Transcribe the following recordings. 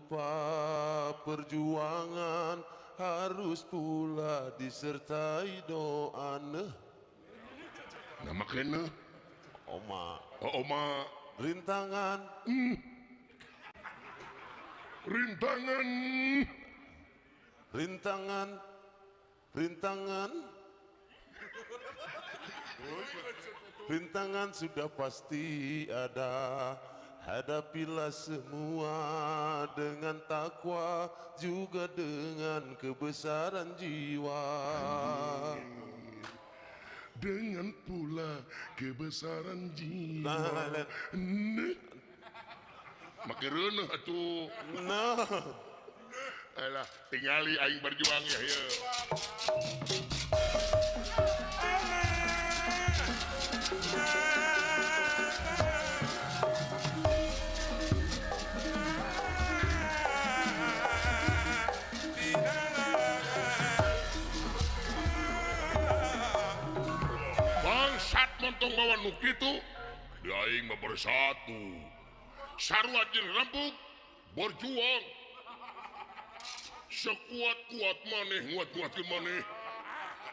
lupa perjuangan harus pula disertai doa neh. Nama kena oma. Oh, oma. Rintangan. Rintangan. Rintangan. Rintangan. Rintangan sudah pasti ada. Hadapilah semua dengan takwa, juga dengan kebesaran jiwa. Dengan pula kebesaran jiwa. Make reuneuh atuh. Nah. Alah, tingali aing berjuang ya ieu. Bangsat montong bawa nu kitu, di aing mah bersatu. Sarua jeung rembug berjuang. Sekuat-kuat maneh nguat-nguatkeun maneh.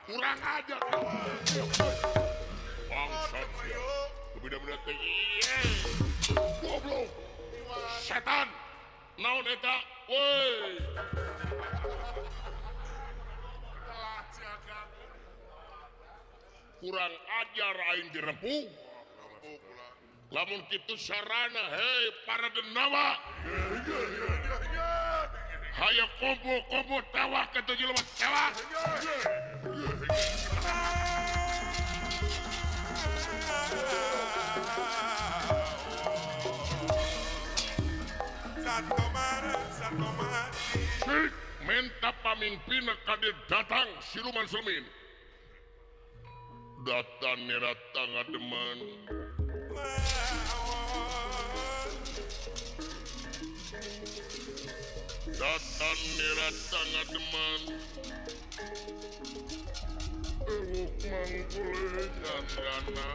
Kurang ajar. Bangsat sia. Beda-beda teh. Goblok. Setan. Naon eta? Woi. Kurang ajar aing dirempug. Lamun kitu sarana hei para denawa. Hayo kumpul-kumpul tewak ke tujuh jelema tewak. Sik menta pamimpin kadir datang siluman selmin. Datang datang ngademan. Datang datang ngademan. Ewuk mangkule jandrana.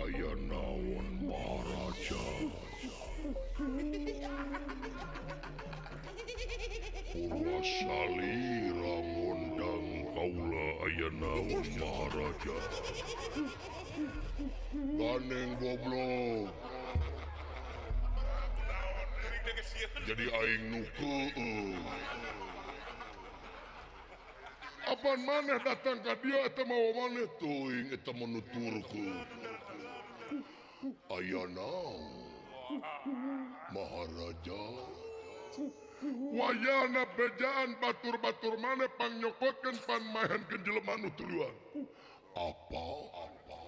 Aya naon Maharaja? Purwasalira ngundang kaula aya naon Maharaja? Ganeng goblok. Jadi aing nu keueuh. Apan maneh datang ka dieu eta mawa maneh teuing eta menuturkeun. Aya naon Maharaja? Wayana bejaan batur-batur maneh pangnyokokeun panmahenkeun jelema nu tuluan. Apa? Apa?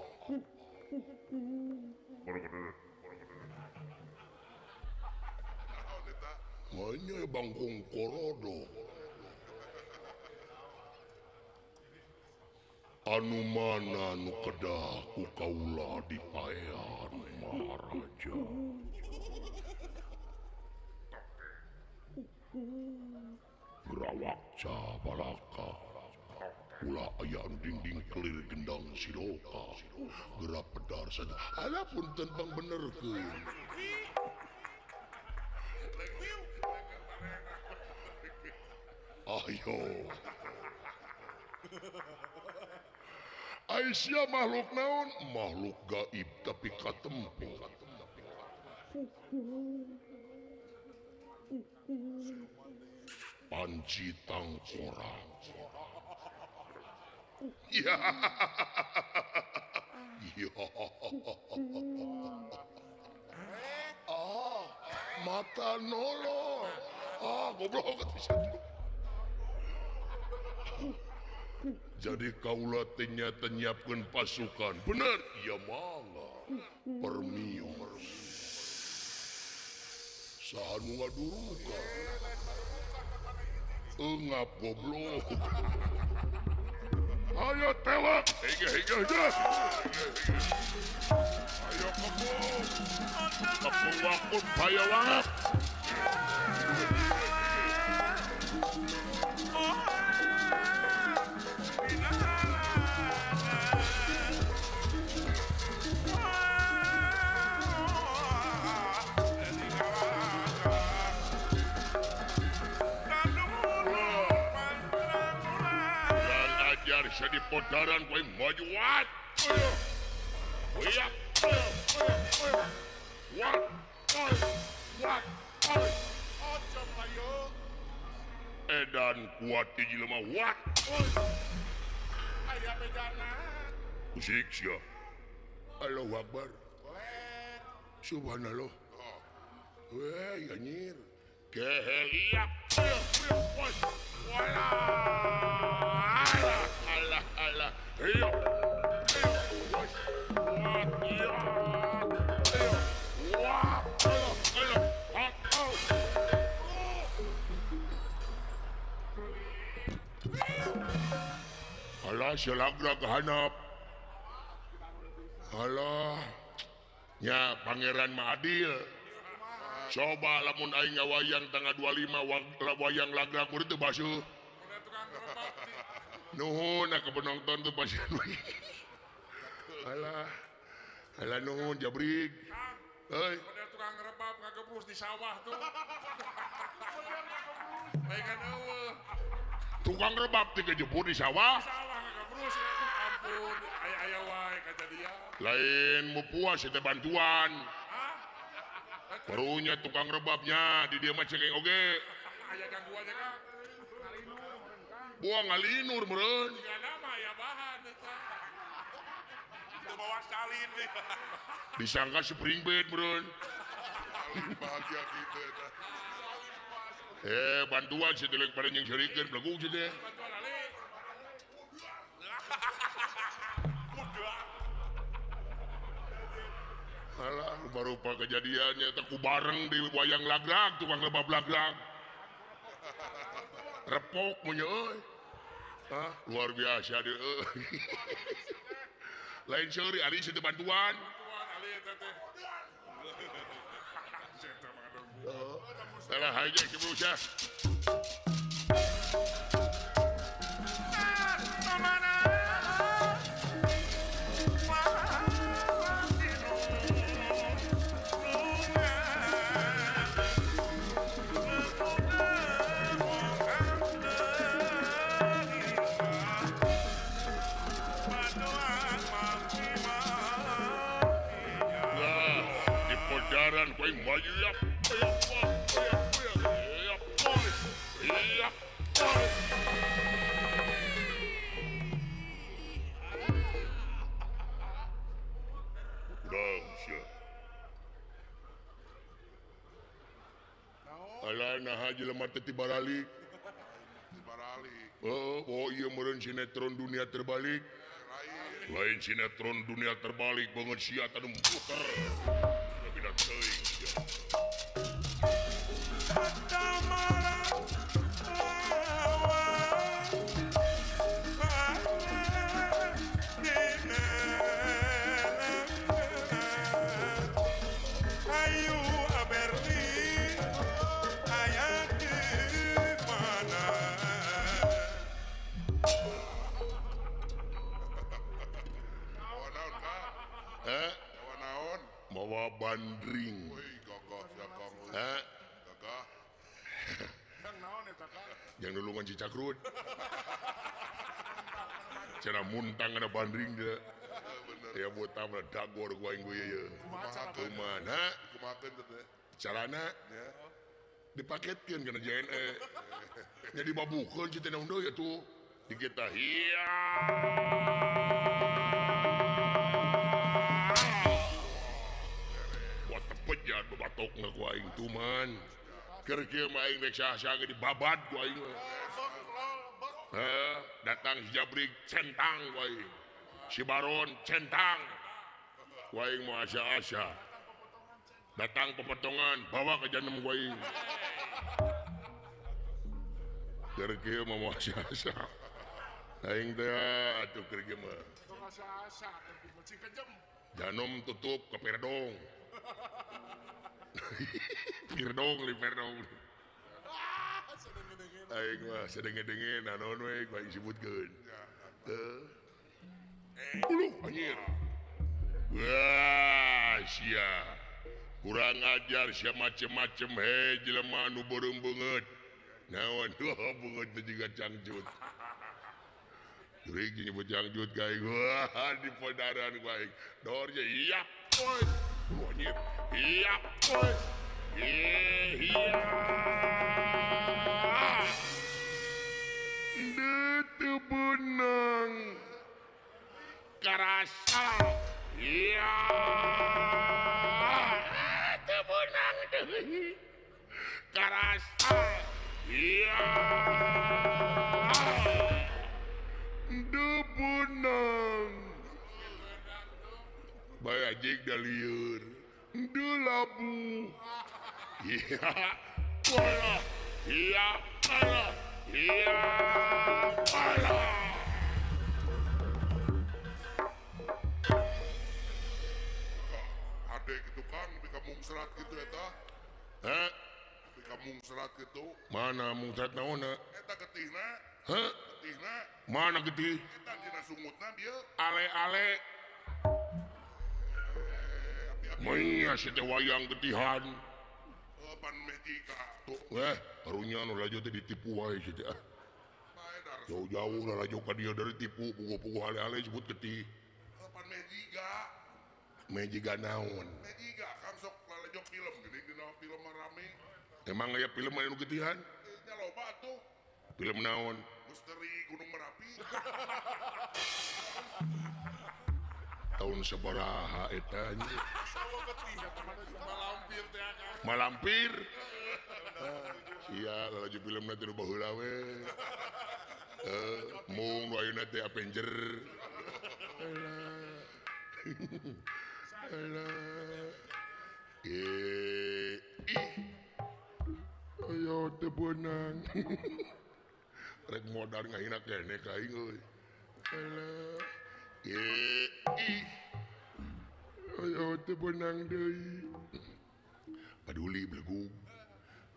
Hanya bangkong korodo. Anu mana nu kedah ku kaula dipaean Maharaja? Gerawakca balaka ulah aya anu dinding kelir gendang siloka gerak pedar saja. Alah punten pangbenerkeun. Ayo. Aisyah makhluk naon? Makhluk gaib tapi katempo. Panci tangkorang. Ya. Ya. Ah, mata nolong. Ah, goblok. Jadi kaula teh nyata nyiapkeun pasukan. Bener? Ya mangga. Permios. Saha nu ngadurukan? Engap goblok. Ayo tewak. Hege hege hege. Ayo kepung. Kepung wakun baya wangap. sia di podaran kowe maju wat. Wat. Wat. Aja mlayu. Edan kuat ti jelema wat. Aya bejana. Musik sia. Allahu Akbar. Subhanallah. Weh, anjir. Gehel iap. Walah. Alah, alah. Iya. Wat, iya. Wah, alah, alah. Alah, silagra kehanap. Alah. Nya Pangeran Maadil. Coba lamun aing ngawayang tanggal 25 wayang lagrag murid teu basuh. Nuhun ke penonton tuh pasien. Alah. Alah nuhun jabrik. Heuy. Model tukang rebab ngagebrus di sawah tuh. Baekan eueuh. Tukang rebab teh ngejebur di sawah. Sawah ngagebrus ampun aya-aya wae kajadian. Lain mu puas teh bantuan. Barunya tukang rebabnya di dia mah cekeng oge. Aya gangguannya Kang. Buang ngalinur meureun. Jigana mah aya bahan eta. Teu bawa salin we. Disangka spring bed meureun. Bahagia kitu eta. Bantuan si teh pada jeung serikeun belegug si teh. Bantuan ali. Alah, rupa-rupa kejadiannya teh ku bareng di wayang lagrag, tukang rebab lagrag. Repok mun euy. Hah, luar biasa deui euy. Lain seuri ari si teh bantuan. Bantuan ali eta teh. Salah aja si Musa. Di podaran kowe maju ya. Alah naha jelema teh tibaralik. Oh, ieu meureun sinetron dunia terbalik. Lain sinetron dunia terbalik banget sia tanu puter. Beda teuing sia. Ayu aberli aya di mana? Mawa bandring. Hah? Yang nulungan si Cakrut. Cara muntang ada bandring dia. Ya buat tambah dagor gua aing ye. Kumaha? Carana dipaketkeun kana JNE. Nya dibabukeun si teh naon deui atuh. Di kita hiya. Pejan babatokna ku aing tuman. Keur kieu mah aing rek saha-saha ge dibabat ku aing mah. Heh, datang si Jabrik centang ku aing. Si Baron centang. Ku aing mah asa-asa. Datang pepotongan bawa ke janem ku aing. Keur kieu mah moal asa-asa. Aing teh atuh keur kieu mah. Asa-asa cing kejem. Janom tutup ke perdong. Pirdong li perdong. Aing mah sedenge-denge naon we ku aing sebutkeun. Teu. Uluh anjir. Wah, sia. Kurang ajar sia macem-macem he jelema anu beureum beungeut. Naon beungeut teh jiga cangcut. Jurig nyebut jangjut ka aing. Wah, di podaran ku aing. Dor je iya. Oi. Monyet. Iya. Oi. Iya. Teu beunang. Karasa. Iya. Teu beunang deui. Karasa. Iya. Teu beunang. Bae anjing da lieur. Teu labuh. Iya. Bola. Iya. Bola. Iya. Bola. Ade gitu Kang, bika mungsrat gitu eta. Hah? Bika mungsrat gitu. Mana mungsrat naonna? Eta getihna. Hah? Getihna. Mana getih? Eta dina sungutna dieu. Ale-ale. Maya si teh wayang getihan. Pan meh jika. Tuh, karunya anu laju teh ditipu wae si teh. Jauh-jauh lah laju ka dieu dari tipu, puguh-puguh ale-ale sebut getih. Pan meh jiga. Meh jiga naon? Meh jiga kan sok lalajo film geuning dina film rame. Emang aya film anu getihan? Nya loba atuh. Film naon? Misteri Gunung Merapi. Tahun sabaraha eta nya? Malampir. Sia lalajo filmna teh baheula we. Mung nu ayeuna teh Avenger. Alah. Alah. Ih. Ayo teu beunang. Rek modar ngahina keneh ka aing euy. Alah. Ih. Ayo teu beunang deui. Paduli belegug.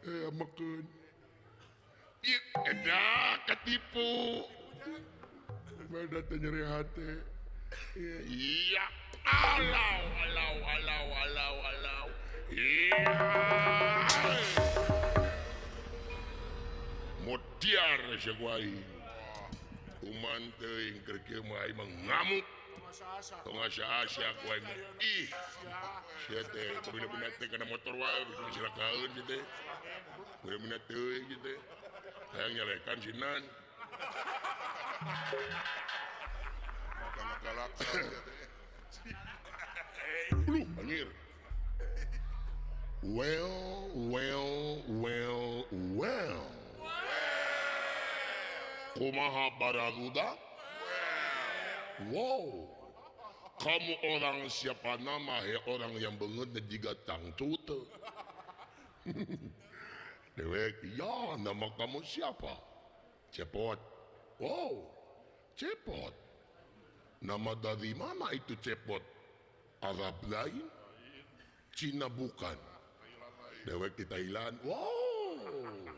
Amekeun. Ieu eta ketipu. Bada teh nyeri hate. Iya. Alau alau alau alau alau. Iya. Mutiar sia ku aing. Kuman teuing keur kieu mah aing mah ngamuk. Tong asa-asa ku aing. Ih. Sia teh bener-bener teh kana motor wae bikin silakaeun sia teh. Bener-bener teuing sia teh. Hayang nyalekan sinan. Galak-galak sia teh. Aduh, anjir. Well, well, well, well. Kumaha bararuda? Wow. Kamu orang siapa nama he orang yang banget dan juga tangtut. Dewek, ya nama kamu siapa? Cepot. Wow, Cepot. Nama dari mana itu Cepot? Arab lain? Cina bukan. Dewek di Thailand. Wow,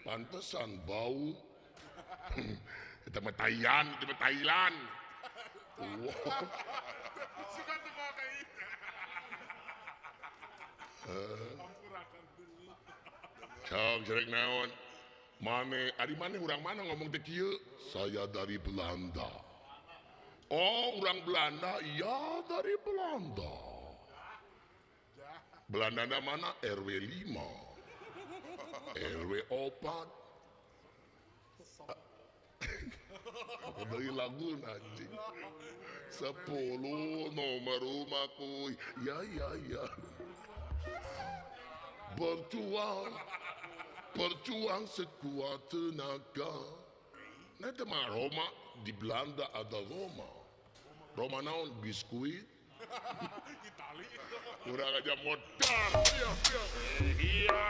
pantesan bau. Itu mah Thailand, itu mah Thailand. Wow. Sok jerek naon? Mane, ari mane urang mana ngomong teh kieu? Saya dari Belanda. Oh, orang Belanda? Iya, dari Belanda. Belanda mana? RW 5. RW 4. Apa dari lagu anjing? 10 nomor rumahku. Ya ya ya. Berjuang, berjuang sekuat tenaga. Nah, itu mah Roma, di Belanda ada Roma. Roma naon biskuit. Kurang aja modal. Iya.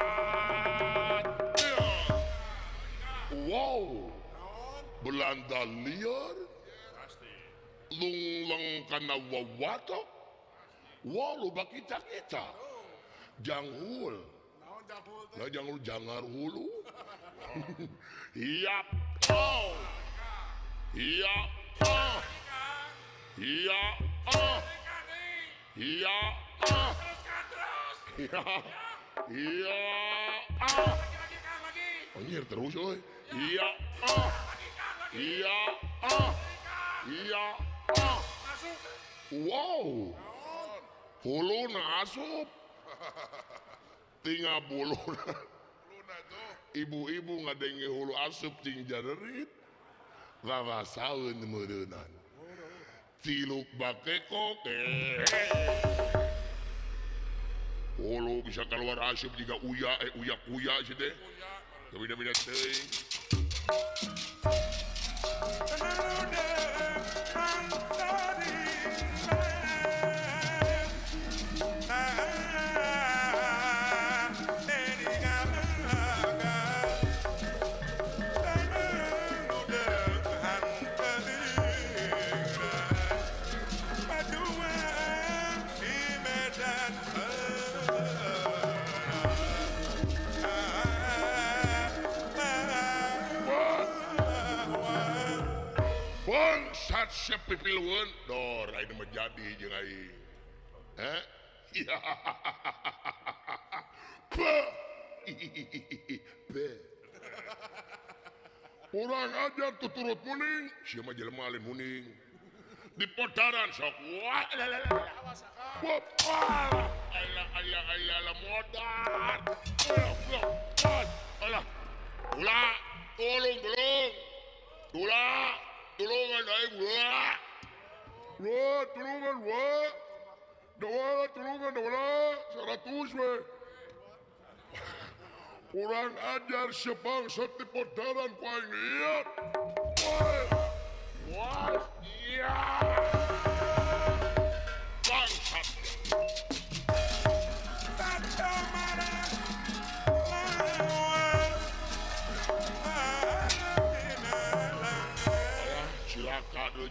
Wow. Belanda liar. Lungleng kana wawatok. Wow, loba kica-kica. Janghul. Nah, janghul jangar hulu. Iya. Oh. Iya. Oh. Iya. Oh. Iya. Oh. Iya. Iya. Ah. Anjir terus euy. Iya. Ah. Iya. ah iya ah wow huluna asup tinggal buluna ibu-ibu ngadenge hulu asup ting jarerit rarasaeun meureunan ciluk bakekok hulu bisa keluar asup juga uya uya kuya sih deh beda-beda teuing. Sepipiluan dor aing mah jadi jeung aing. Heh? Urang ajar tuturut muning, sia mah jelema lain muning. Di podaran sok wah wah alah alah alah modar. Alah. Ulah, tolong tolong. Ulah. Tulungan aing wah. Wah, tulungan wah. Dawala tulungan dawala 100 we. Kurang ajar sebangsat di podaran ku aing ieu. Wah, iya. Bangsat.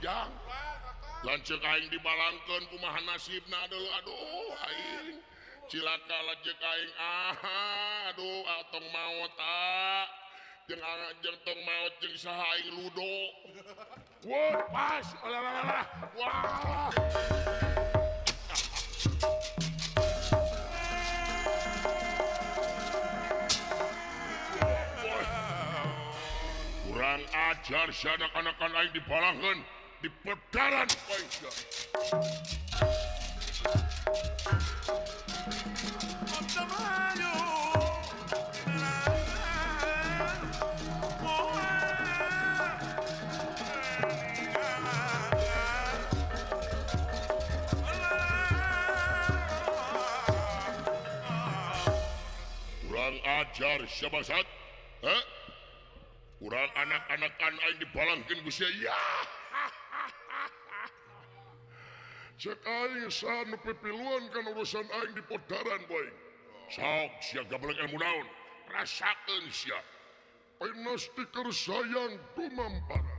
Jang lanceuk aing dibalangkeun kumaha nasibna aduh aduh aing cilaka lanceuk aing ah aduh tong maot ah jeung jeung tong maot jeung saha aing ludo wah pas alah wah kurang ajar si anak-anakan aing dibalangkeun di pedaran aing. Kurang ajar siapa saat? Hah? Kurang anak-anakan aing dibalangkeun ku sia. Ya. Cek aing saha nu pipiluan kana urusan aing di podaran boy. Sok sia gablek ilmu naon? Rasakeun sia. Pinasti keur sayang dumampara.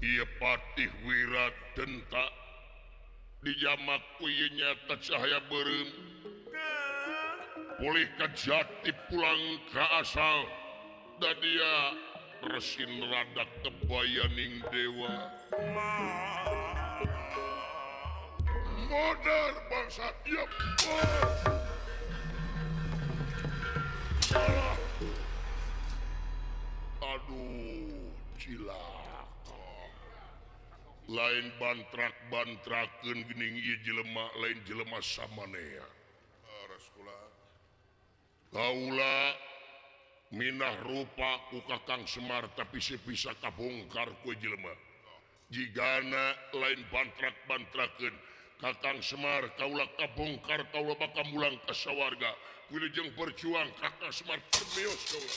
Ieu Patih Wiradenta dijamak ku ieu nyata cahaya beureum. Pulih ka jati pulang ka asal. Da dia resin radak kebayaning dewa. Modar bangsa ieu. Aduh, cilaka. Lain bantrak-bantrakeun geuning ieu jelema, lain jelema samanea. Kaula minah rupa ku Kakang Semar tapi si bisa kabongkar ku jelema. Jigana lain bantrak-bantrakeun Kakang Semar kaula kabongkar kaula bakal mulang ka sawarga. Wilujeng berjuang Kakang Semar permios kaula.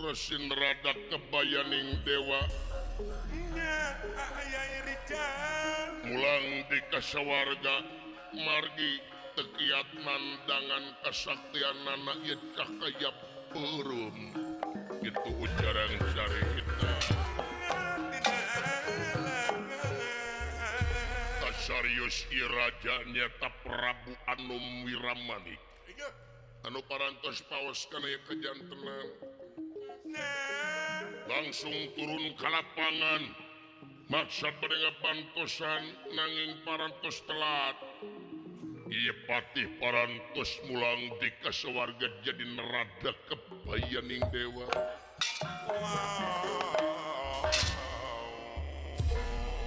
Resin radak kebayaning dewa mulang di kasawarga margi tekiat nandangan kasaktian nana ieu cakaya beureum itu ujaran carita kasarius ieu raja nyata Prabu Anom Wiramanik anu parantos paos kana ieu kajantenan. Langsung turun ke lapangan maksad bade ngabantosan nanging parantos telat. Ieu patih parantos mulang di kasawarga jadi nerada kebayaning dewa.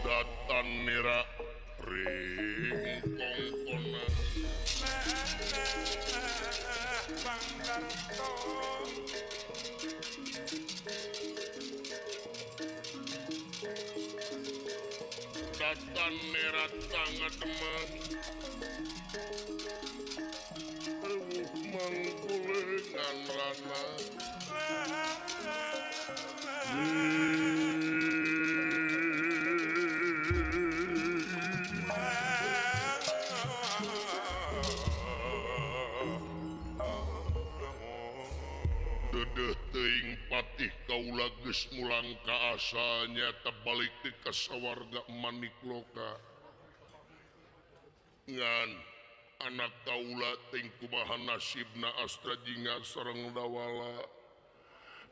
Datan nera ring kongkona. Datan nera tangan teman. Rewuh mangkulengan rana. Dedeh teuing patih kaula geus mulang ka asa nyaeta balik ti ka sawarga Manikloka. Ngan anak kaula ting kumaha nasibna Astra Jingga sareng Dawala.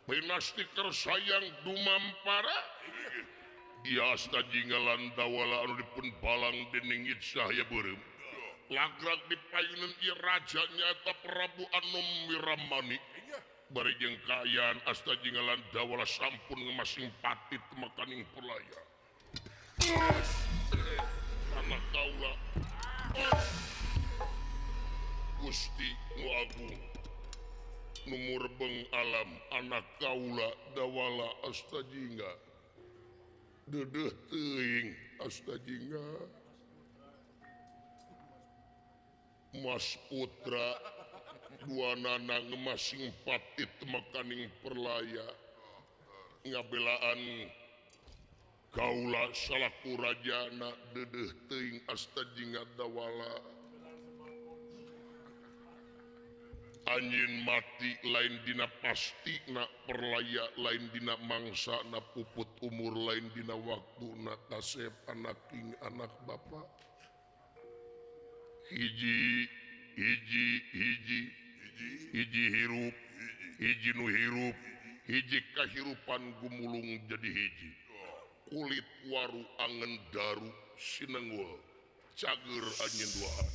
Pinasti kersayang dumampara. Ieu Astra Jingga lan Dawala anu dipun balang dening Cahya Beureum. Lagrak dipayuneun ieu raja nyaeta Prabu Anom Wiramani. Bari jeung kaayaan Asta Jingga lan Dawala sampun ngemasing pati temakaning perlaya. Anak kaula Gusti nu agung nu murbeng alam anak kaula Dawala Asta Jingga. Dedeuh teuing Asta Jingga. Mas Putra dua nana ngemasing pati temakaning perlaya ngabelaan kaula salaku rajana dedeuh teuing Asta Jingga Dawala. Anjeun mati lain dina pasti na perlaya lain dina mangsa na puput umur lain dina waktu na kasep anak king anak bapa. Hiji hiji hiji hiji hirup hiji nu hirup hiji kahirupan gumulung jadi hiji. Kulit waru angen daru sinenggul cager anjeun duaan.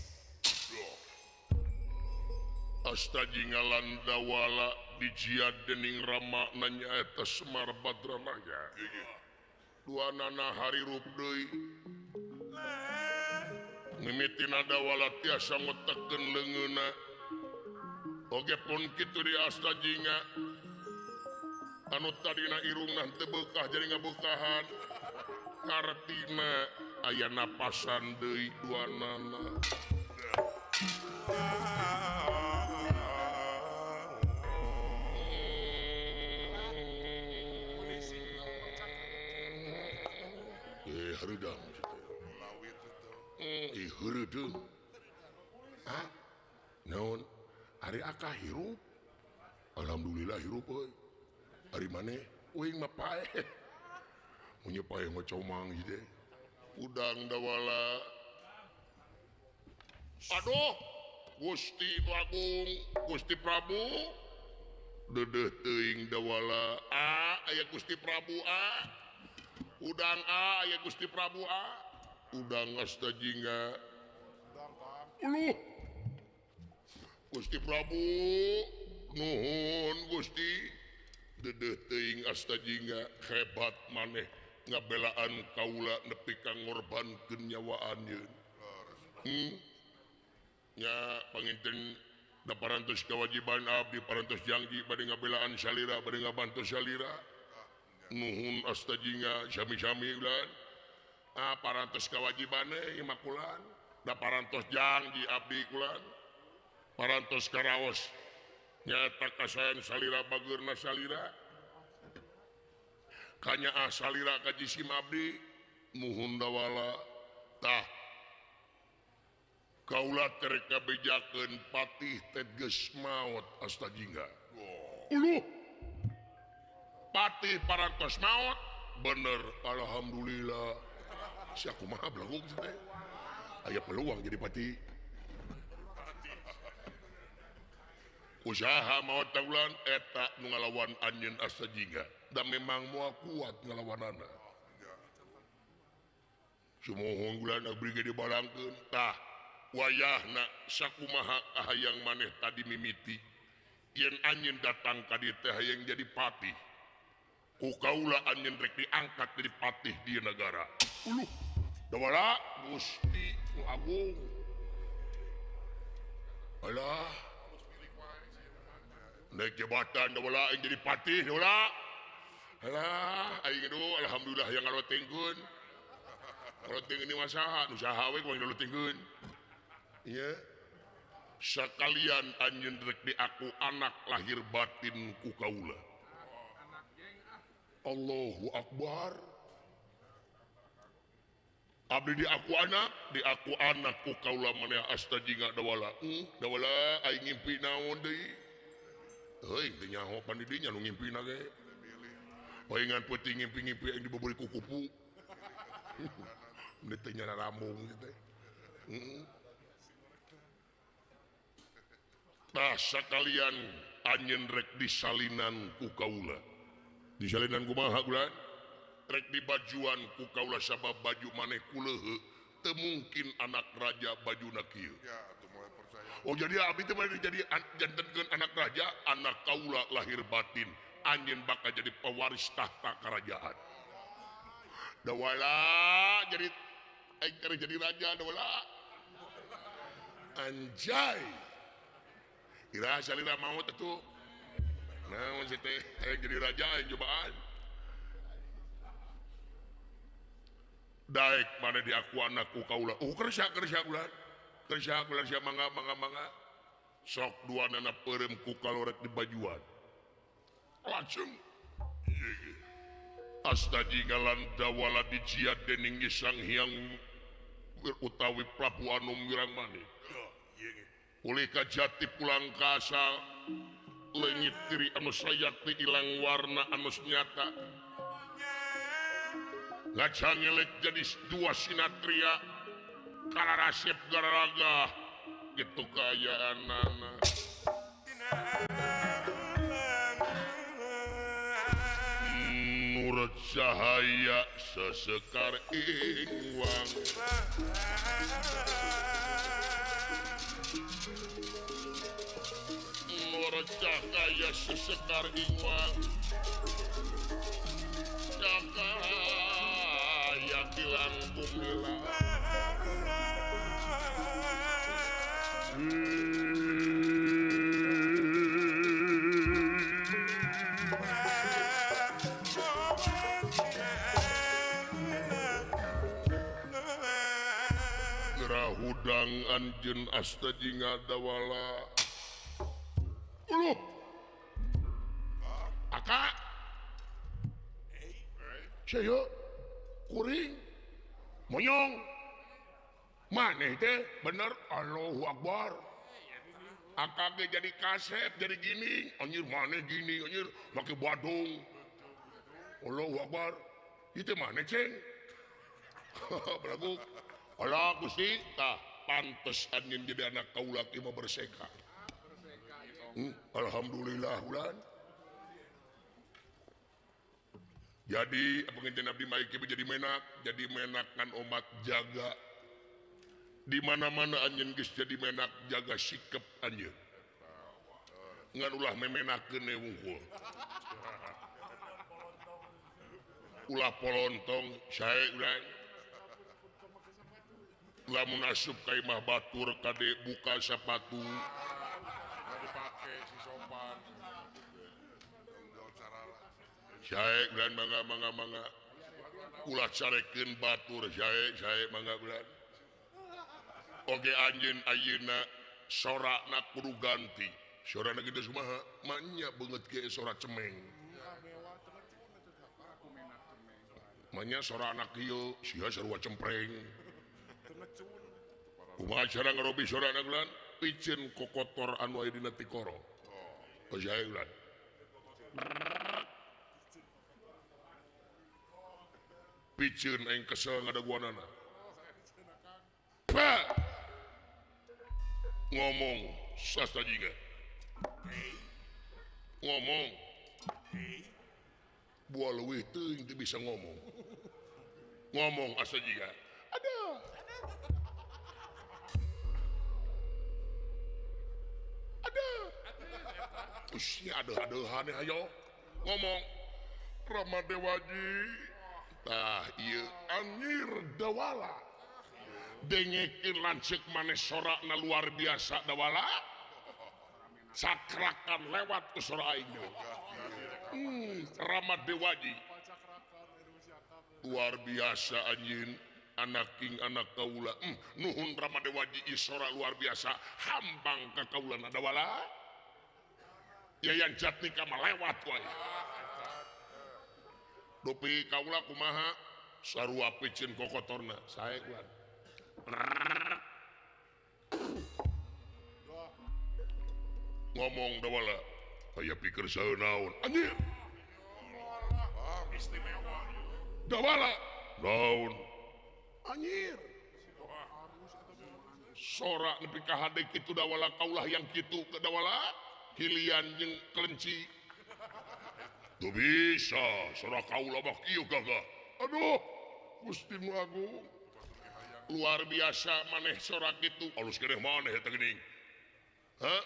Asta Jingga lan Dawala dijiad dening Rama nyaeta Semar Badranaya. Duanana harirup deui. Mimitina Dawala tiasa ngotekeun leungeunna. Oge pun kitu di Asta Jingga anu tadina irungna teu beukah jadi ngabeukahan. Kartina aya napasan deui duanana. Hareudang ih heureudeng. Hah? Naon? Ari akah hirup? Alhamdulillah hirup euy. Ari maneh uing mah paeh. Mun paeh mah comang ieu teh. Udang Dawala. Aduh, Gusti Agung, Gusti Prabu. Dedeuh teuing Dawala. Ah, aya Gusti Prabu ah. Udang ah, aya Gusti Prabu ah. Udang Asta Jingga. Uluh. Gusti Prabu, nuhun Gusti. Dedeuh teuing Asta Jingga hebat maneh ngabelaan kaula nepi ka ngorbankeun nyawa anjeun. Nya panginten da parantos kewajiban abdi parantos janji bade ngabelaan salira bade ngabantos salira. Nuhun Asta Jingga sami-sami ulan. Ah parantos kewajibane ieu mah kulan. Da parantos janji abdi kulan. Parantos karaos nyaeta kasayan salira bageurna salira. Kanyaah salira ka jisim abdi nuhun Dawala. Tah kaula terek kabejakeun patih teh geus maot Asta Jingga. Uluh. Patih parantos maot bener alhamdulillah. Sia kumaha belaguk teh. Aya peluang jadi patih. Usaha maot taulan eta nu ngalawan anjeun Asta Jingga da memang moal kuat ngalawanana. Sumuhun ulan abdi ge dibalangkeun tah wayahna sakumaha kahayang maneh tadi mimiti yen anjeun datang ka dieu teh hayang jadi patih. Ku kaula anjeun rek diangkat jadi patih di negara. Uluh dawala Gusti nu Agung. Alah naik jabatan dawala aing jadi patih dawala. Alah aing aduh alhamdulillah yang ngalotingkeun. Ngaloting ini mah saha nu saha we kumaha ngalotingkeun. Ieu sakalian anjeun rek diaku anak lahir batin ku kaula. Allahu Akbar. Abdi diaku anak ku kaula maneh Asta Jingga dawala. Dawala aing ngimpi naon deui? Heuy teu nyaho pan di dinya nu ngimpina ge. Paingan peuting ngimpi-ngimpi aing dibobori ku kupu. Teu nyana rambung teh. Tah sakalian anjeun rek disalinan ku kaula. Disalinan kumaha ulan? Rek dibajuan ku kaula sabab baju maneh kuleuheuh teu mungkin anak raja bajuna kieu. Oh jadi abdi teh maneh jadi jantenkeun anak raja, anak kaula lahir batin, anjeun bakal jadi pewaris tahta kerajaan. Dawala jadi aing keur jadi raja dawala. Anjay. Ira salira maot atuh. Naon sih teh hayang jadi raja aing cobaan. Daek mana diaku anakku kaula. Oh kersa kersa ulan. Kersa ulan sia mangga mangga mangga. Sok dua nana peureum ku kalorek di bajuan. Langsung. Asta Jingga lan dawala dijiat dening Sang Hyang utawi Prabu Anom Wirangmanik. Ulih kajati pulang ka asal leungit diri anu sayakti ilang warna anu nyata. Ngacangelek jadi dua sinatria kalarasep gararaga gitu kaayaanana. Nurut cahaya sesekar ingwang. Nurut cahaya sesekar ingwang. Cahaya kilang bumilang. Hudang anjeun Asta Jingga dawala. Uluh. Aka. Sayo kuring monyong. Maneh teh bener Allahu Akbar. Aka ge jadi kasep jadi gini, anjir maneh gini anjir make badung. Allahu Akbar. Ieu teh maneh ceng. Belagu. Alah Gusti tah pantes anjeun jadi anak kaula kieu mah berseka. Alhamdulillah ulan. Jadi penginten abdi mah ieu jadi menak kan omat jaga. Di mana-mana anjeun geus jadi menak jaga sikep anjeun. Ngan ulah memenakeun we wungkul. Ulah polontong sae ulah. Lamun asup ka imah batur kade buka sapatu. Dipake si sopan. Sae ulan mangga mangga mangga. Ulah carekeun batur sae sae mangga ulan. Oge anjeun ayeuna sorakna kudu ganti. Sorana kitu kumaha? Manya beungeut ge sora cemeng. Manya sora anak kieu sia sarua cempreng. Kumaha cara ngarobi sorana ulan? Piceun kokotor anu aya dina tikoro. Oh sae ulan. Piceun aing kesel ngadaguanana. Pa! Ngomong Asta Jingga. Ngomong. Buah leuwih teuing teu bisa ngomong. Ngomong asa jiga. Aduh. Aduh. Usia aduh-aduhan ayo. Ngomong. Rama Dewaji. Tah ieu anjir Dawala. Dengekeun lanceuk maneh sorakna luar biasa Dawala. Sakrakan lewat ku sora aing. Rama Dewaji. Luar biasa anjeun anak king anak kaula. Nuhun Rama Dewaji sora luar biasa hambang ka kaulana Dawala. Yayan Jatnika mah lewat wae. Dupi kaula kumaha sarua piceun kokotorna sae kuan. Ngomong Dawala aya pikir saeun naon anjir. Istimewa. Dawala naon anjir. Sora nepi ka hade kitu Dawala kaulah yang kitu ke Dawala hilian jeung kelenci. Teu bisa sora kaula mah kieu gagah. Aduh Gusti nu agung. Luar biasa maneh sora kitu alus keneh maneh eta geuning. Hah?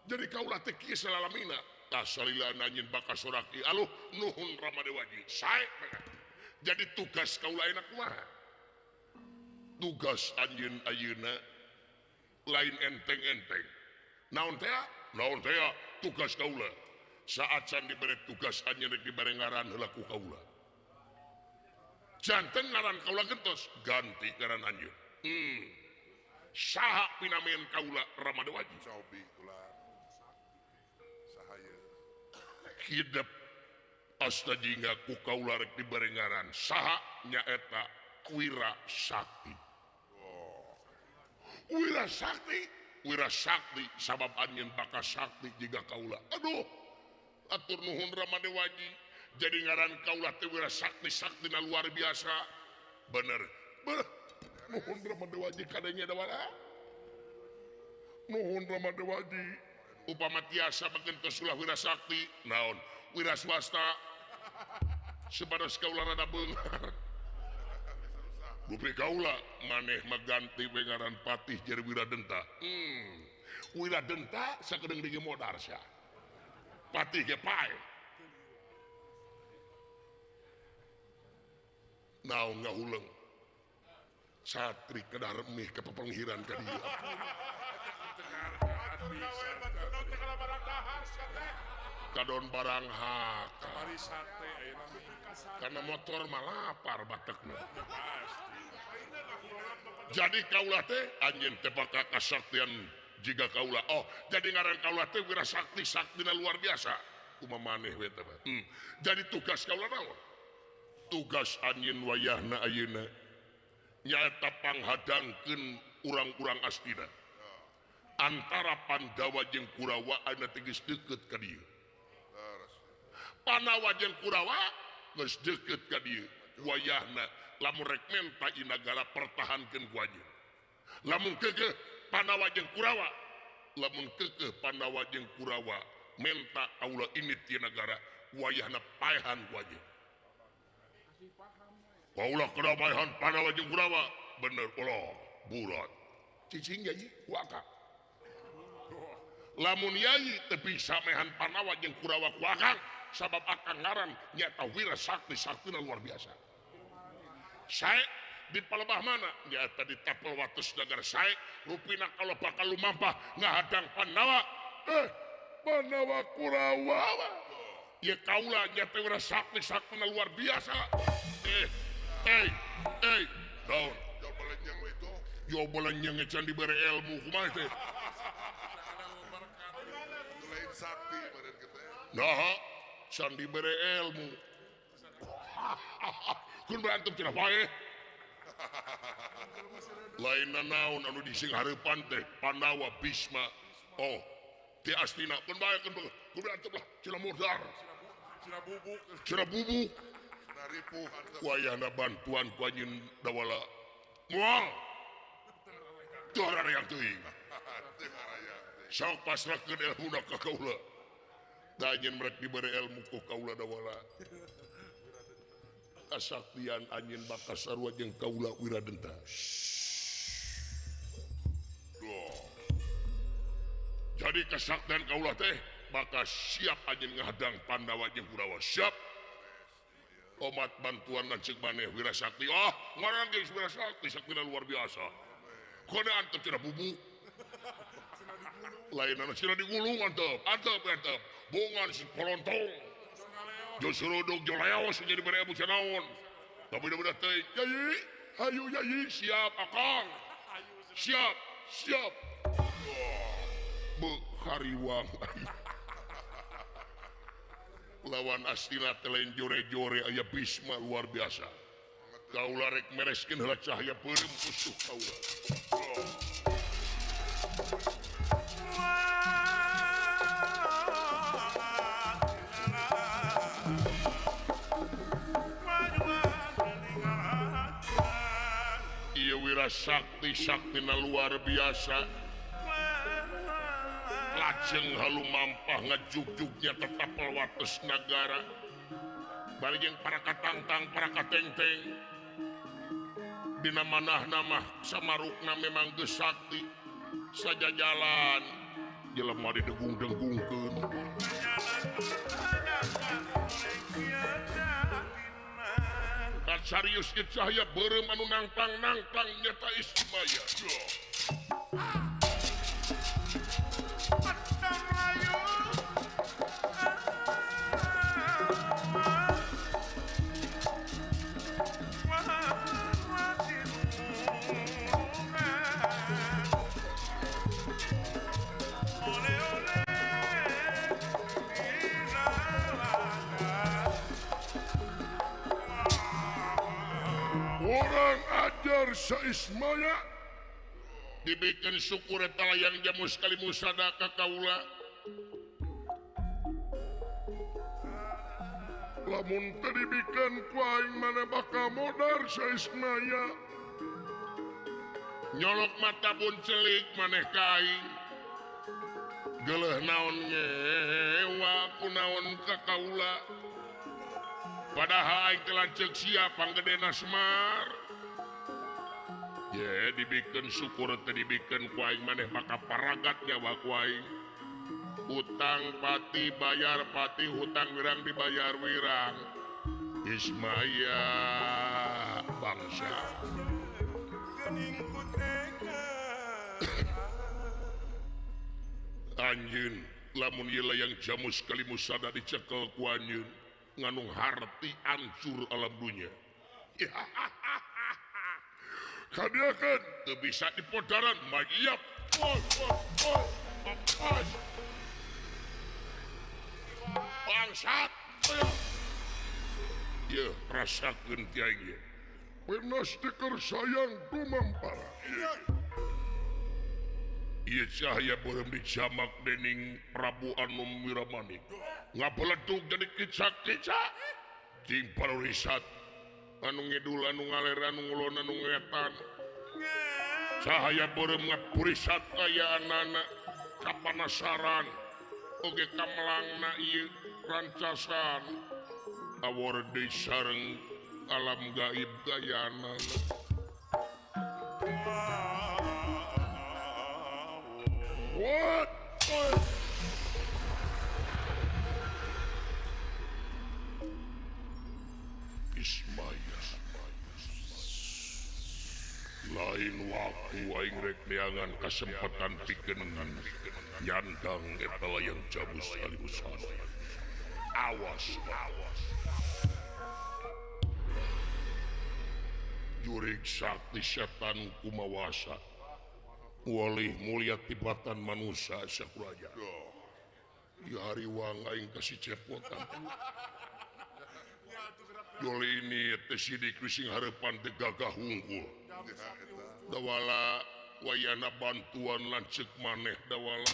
Jadi kaulah teh kieu salalamina. Tah salila nanyeun bakal sora kieu. Aluh nuhun Rama Dewaji. Sae banget. Jadi tugas kaula enak kumaha? Tugas anjeun ayeuna lain enteng-enteng. Naon teh? Naon teh tugas kaula. Saat can dibere tugas anjeun rek dibere ngaran heula ku kaula. Janten ngaran kaula gentos ganti ngaran anjeun. Saha pinamen kaula Rama Dewaji? Cobi kula. Saha ieu? Hidep asta jingga ku kaula rek dibere ngaran saha nyaeta Wira Sakti. Oh. Wira Sakti, Wira Sakti sabab anjeun bakal sakti jiga kaula. Aduh. Atur nuhun Rama Dewaji. Jadi ngaran kaula teh Wira Sakti, saktina luar biasa. Bener. Bener. Nuhun Rama Dewaji kadenya Dawala. Nuhun Rama Dewaji. Upama tiasa bagentos ulah Wira Sakti, naon? Wira swasta. Sebados kaula rada beunghar. Dupi kaula maneh maganti we ngaran patih jadi Wira Denta. Wira Denta sakedeung deui modar sia. Patih ge pae. Naon ngahuleng. Satri kedah remih ka pepenghiran ka dieu. Kadon barang hak. Karena motor mah lapar batekna. Jadi kaula teh anjeun teh bakal kasaktian jiga kaula. Oh, jadi ngaran kaula teh Wira Sakti, saktina luar biasa. Kumaha maneh we teh. Jadi tugas kaula naon? Tugas anjeun wayahna ayeuna nyaeta panghadangkeun urang-urang Astina. Antara Pandawa jeung Kurawa ayeuna teh geus deukeut ka dieu. Pandawa jeung Kurawa geus deukeut ka dieu. Wayahna lamun rek menta nagara pertahankeun ku anjeun. Lamun keukeuh Pandawa jeung Kurawa, lamun keukeuh Pandawa jeung Kurawa menta kaula ini ti nagara wayahna paehan ku anjeun. Kaula kudu paehan Pandawa jeung Kurawa, bener ulah burat. Cicing yai ku akang. Lamun yai teu bisa mehan Pandawa jeung Kurawa ku akang, sabab akang ngaran nyaeta Wira Sakti, saktina luar biasa. Sae di palebah mana? Nyaeta di tapel wates nagara sae, rupina kalau bakal lumampah ngahadang Pandawa. Pandawa Kurawa. Ya kaula nyaeta Wira Sakti, saktina luar biasa. Daun. Yo balenyeng can dibere ilmu kumaha teh? Lain sakti meureun kitu. Nah, can dibere ilmu. Kun berantem cenah wae. Lain naon anu dising hareupan teh Pandawa Bisma. Oh, ti Astina kun bae kun berantem lah cenah modar. Cenah bubuk. Cenah bubuk. Cenah ripuh. Wayahna bantuan ku anjeun Dawala. Moal. Teu harayang teuing. Sok pasrahkeun ilmuna ka kaula. Anjeun merek dibere ilmu ku kaula dawala. Kasaktian anjeun bakal sarua jeung kaula Wiradenta. Duh. Jadi kasaktian kaula teh bakal siap anjeun ngahadang Pandawa jeung Kurawa. Siap. Omat bantuan lanceuk maneh Wirasakti. Oh, ngaran geus Wirasakti saktina luar biasa. Kana antep cenah bubu. Lainana cenah digulung antep, antep antep. Bongan si polontong. Jo suruduk jo leos jadi bere bu naon. Tapi udah teh, yai, hayu yai, siap akang. Siap, siap. Be hariwang. Lawan astina teh lain jore-jore aya Bisma luar biasa. Kaula rek mereskeun heula cahaya peureum musuh kaula. Ieu Wirasakti saktina luar biasa. Lajeng halu mampah ngajugjugnya tetap wates nagara. Bari jeung para katangtang para katengteng. Dina manahna mah samarukna memang geus sakti. Sajajalan jelema didegung-degungkeun. Kacarius ieu cahaya beureum anu nangtang-nangtang nyata Ismaya. Orang ajar Saismaya dibikin syukur eta layang jamu sekali musada ka kaula. Lamun teu dibikeun ku aing maneh bakal modar Saismaya. Nyolok mata pun celik maneh ka aing. Geuleuh naon ngewa ku naon ka kaula. Padahal aing teh lanceuk sia panggedena Semar. Ye dibikeun syukur teh dibikeun ku aing maneh maka paragat nyawa ku aing. Hutang pati bayar pati, hutang wirang dibayar wirang. Ismaya bangsa. Anjeun lamun ieu layang jamus kalimusada dicekel ku anjeun nganung harti ancur alam dunya. Kadiakeun teu bisa dipodaran mayap. Bangsat. Ye rasakeun ti aing ye. Penas diker sayang dumampara. Ieu cahaya beureum dijamak dening Prabu Anom Wiramanik. Ngabeledug jadi kicak-kicak. Cing parurisat anu ngidul anu ngaler anu ngulon anu ngetan. Cahaya beureum ngapurisat kayaanana kapanasaran. Oge kamelangna ieu rancasan. Awor deui sareng alam gaib gayanana. What? Ismaya. Lain waktu aing rek neangan kasempatan pikeun nyandang eta layang jabus alimusana. Awas, awas. Jurig sakti setan kumawasa. Walih mulia tibatan manusia sakuraja. Ya hariwang aing kasih cepotan. Joli ini teh sidik sing hareupan teh gagah hungkul. Dawala wayana bantuan lanceuk maneh dawala.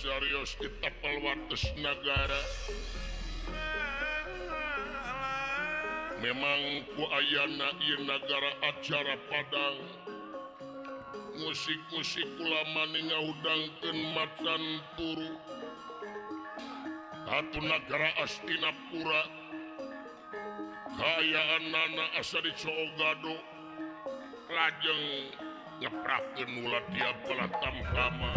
Serius di tapal wates nagara. Memang ku ayana ieu nagara acara Padang. Musik-musik ulama ngahudangkeun macan turu. Atuh nagara Astinapura. Kaayaan nana asa di Coogado. Lajeng ngeprakeun ulah tiap tamtama.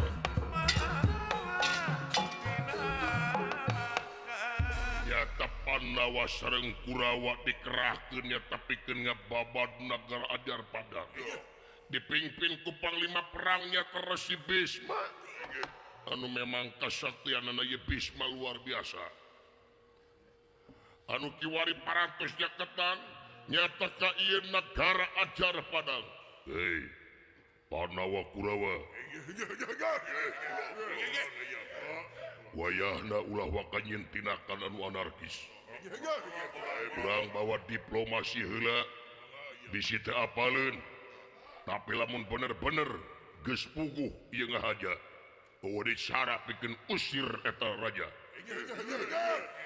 Nyata Pandawa sareng Kurawa dikerahkeun nyata pikeun ngababad nagara Ajar Padang. Dipimpin ku panglima perangnya Resi Bisma. Anu memang kasaktianana ieu Bisma luar biasa. Anu kiwari parantos nyaketan nyata ka ieu nagara Ajar Padang. Hei, Pandawa Kurawa. Wayahna ulah waka nyieun tindakan anu anarkis. Urang bawa diplomasi heula bisi teu apaleun. Tapi lamun bener-bener geus puguh ieu ngahaja, eueuh dicara pikeun usir eta raja.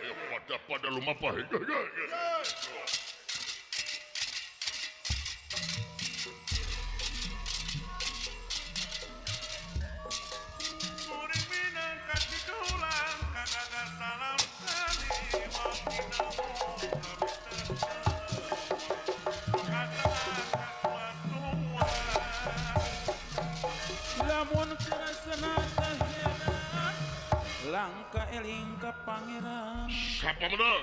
Ayo pada lumapah. Langka eling ka pangeran. Sapa menang?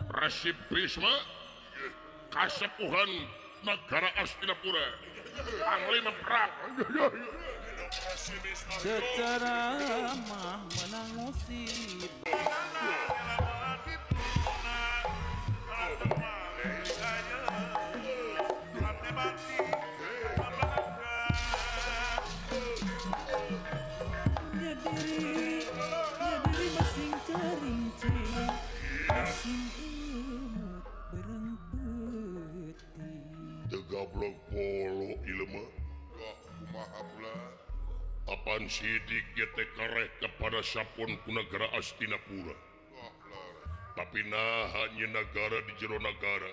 Resi Bisma kasepuhan nagara Astinapura, panglima perang. Secara mah menang musibah. Gablok polo ilmu apaan sidik teh kareh kepada sapon ku nagara Astinapura. Tapi nah hanya nagara di jero nagara.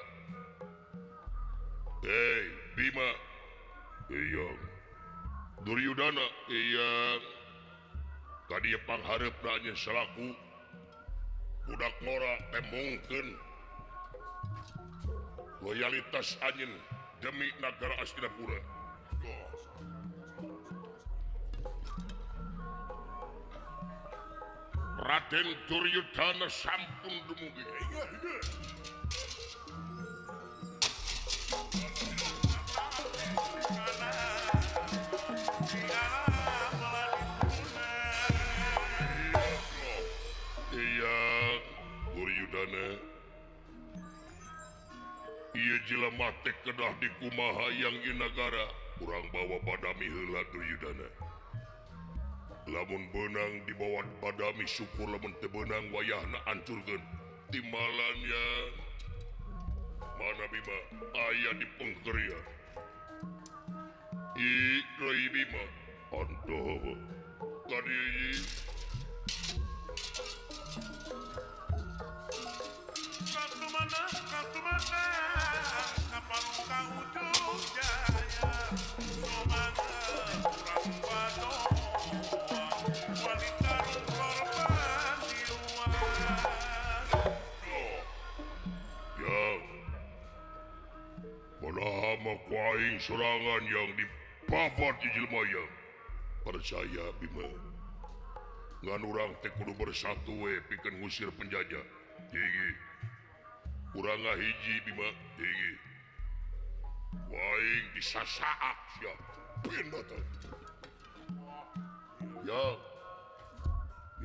Hei Bima, iya Duryudana, iya tadi pangharepna nya salaku budak ngora teh mungkeun loyalitas anjeun demi nagara Astinapura. Raden Duryudana sampun dumugi. Iya, Duryudana. Ieu jelema teh kedah dikumaha yang ieu nagara, urang bawa badami heula Duryudana. Lamun beunang dibawa badami syukur, lamun teu beunang wayahna ancurkeun. Timbalannya mana Bima aya di pengkerian. I Rai Bima antoh ka dieu. Kuaing serangan yang dibabat di jelema yang percaya Bima ngan urang teh kudu bersatu we pikeun ngusir penjajah. Hiji urang ngahiji Bima, hiji waing disasaak sia pindah teh ya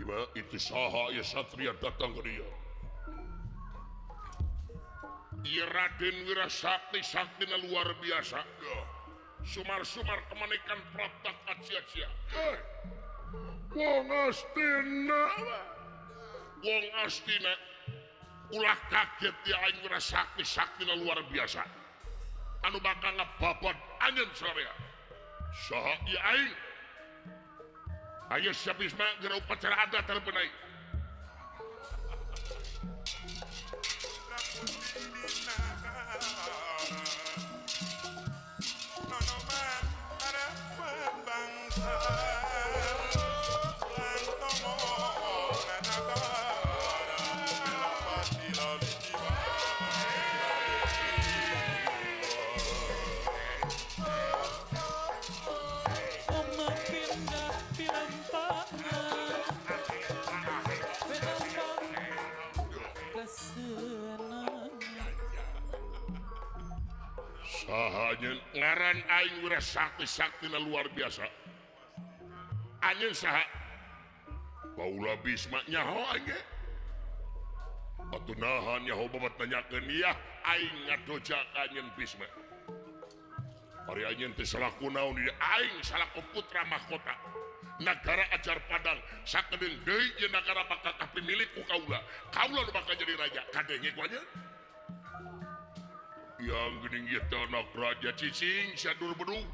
Bima itu saha ya satria datang ke dia. Ieu Raden Wirasakti saktina luar biasa. Sumar-sumar kemanikan praptak acia-acia. Wong Astina, wong Astina, ulah kaget ya aing Wirasakti saktina luar biasa. Anu bakal ngababat anjeun sararea. Saha ieu aing? Ayo siap Bisma geura upacara adat telepon aing. Saha ngaran aing wira sakti-saktina luar biasa. Anjeun saha? Paula Bisma nyaho aing ge. Atuh naha nyaho babat nanyakeun yah aing ngadoja ka anjeun Bisma. Ari anjeun teh salaku naon di aing salaku putra mahkota. Nagara Ajar Padang sakedeung deui jeung nagara bakal kapimilik ku kaula. Kaula nu bakal jadi raja. Kadenge ku anjeun. Yang geuning ieu teh anak raja cicing sia dur bedug.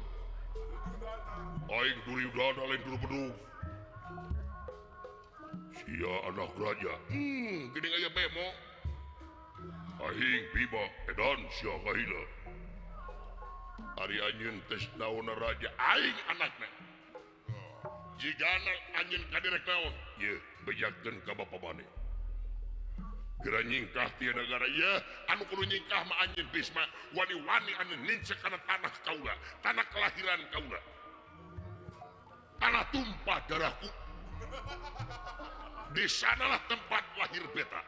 Aing Duryudana lain dur bedug. Sia anak raja. Geuning aya bemo. Aing Bima edan sia kahila. Ari anjeun teh naonna raja aing anakna. Jigana anjeun kadirek naon? Yeuh bejakeun ka bapa maneh. Geura nyingkah ti negara ieu anu kudu nyingkah mah anjeun Bisma wani-wani anu nincek kana tanah kaula, tanah kelahiran kaula. Tanah tumpah darahku. Di sanalah tempat lahir beta.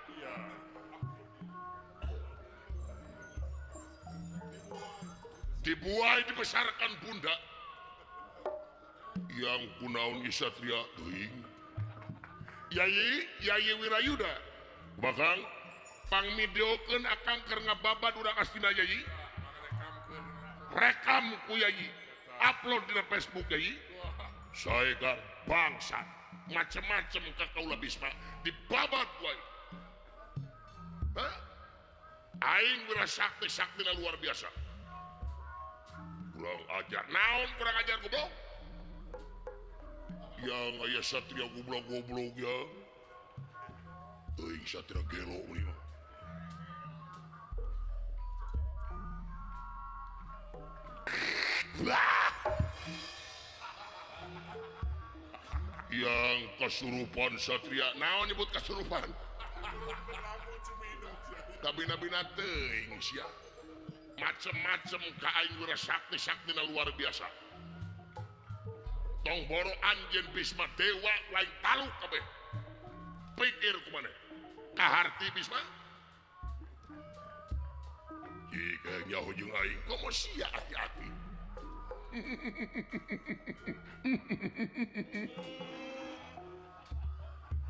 Dibuai dibesarkan bunda. Yang kunaon Satria teuing. Yayi, Yayi Wirayuda. Bakal pangmideokeun akang keur ngababad urang astina Yayi. Rekam ku Yayi. Upload dina Facebook Yayi. Saegar bangsat macem-macem ka kaula Bisma dibabat ku aing. Hah? Aing wira sakti-saktina luar biasa. Kurang ajar. Naon kurang ajar goblok? Yang aya satria goblok-goblok ya. Euy satria gelo ieu mah. Yang kesurupan satria, naon nyebut kesurupan? Kabina-bina teuing sia. Macem-macem ka aing wira sakti-saktina luar biasa. Tong boro anjeun Bisma dewa lain taluk kabeh. Pikir kumaneh? Kaharti Bisma? Jika nyaho jeung aing komo sia hati-hati.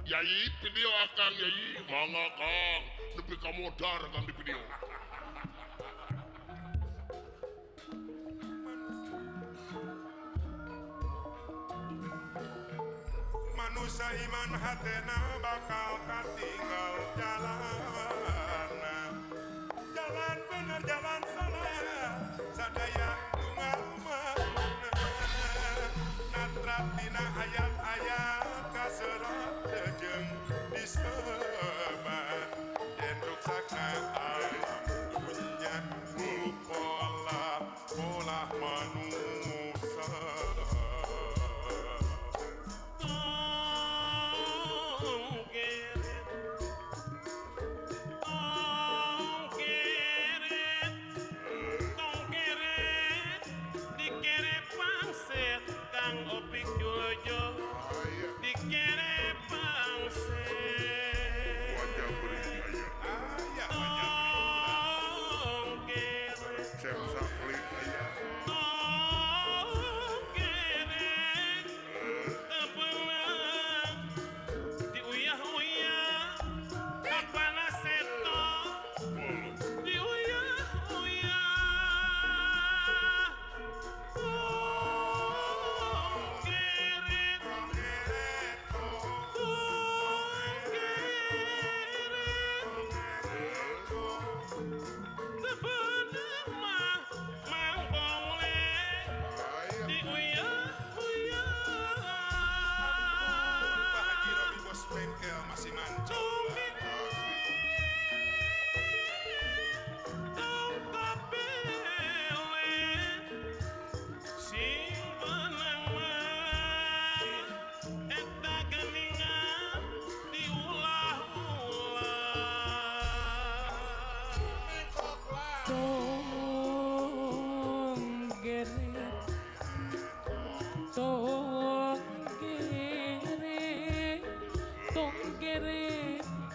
Yayi video akang Yayi, mangga Kang, nepi ka modar Kang di video. Manusia iman hatena bakal katinggal jalan. Jalan bener jalan salah sadaya tunggal mana. Natrap dina ayat-ayat kaserat jeung disebat. Yen ruksakna alam dunya ku pola pola manusia. Kang Opik Jojo.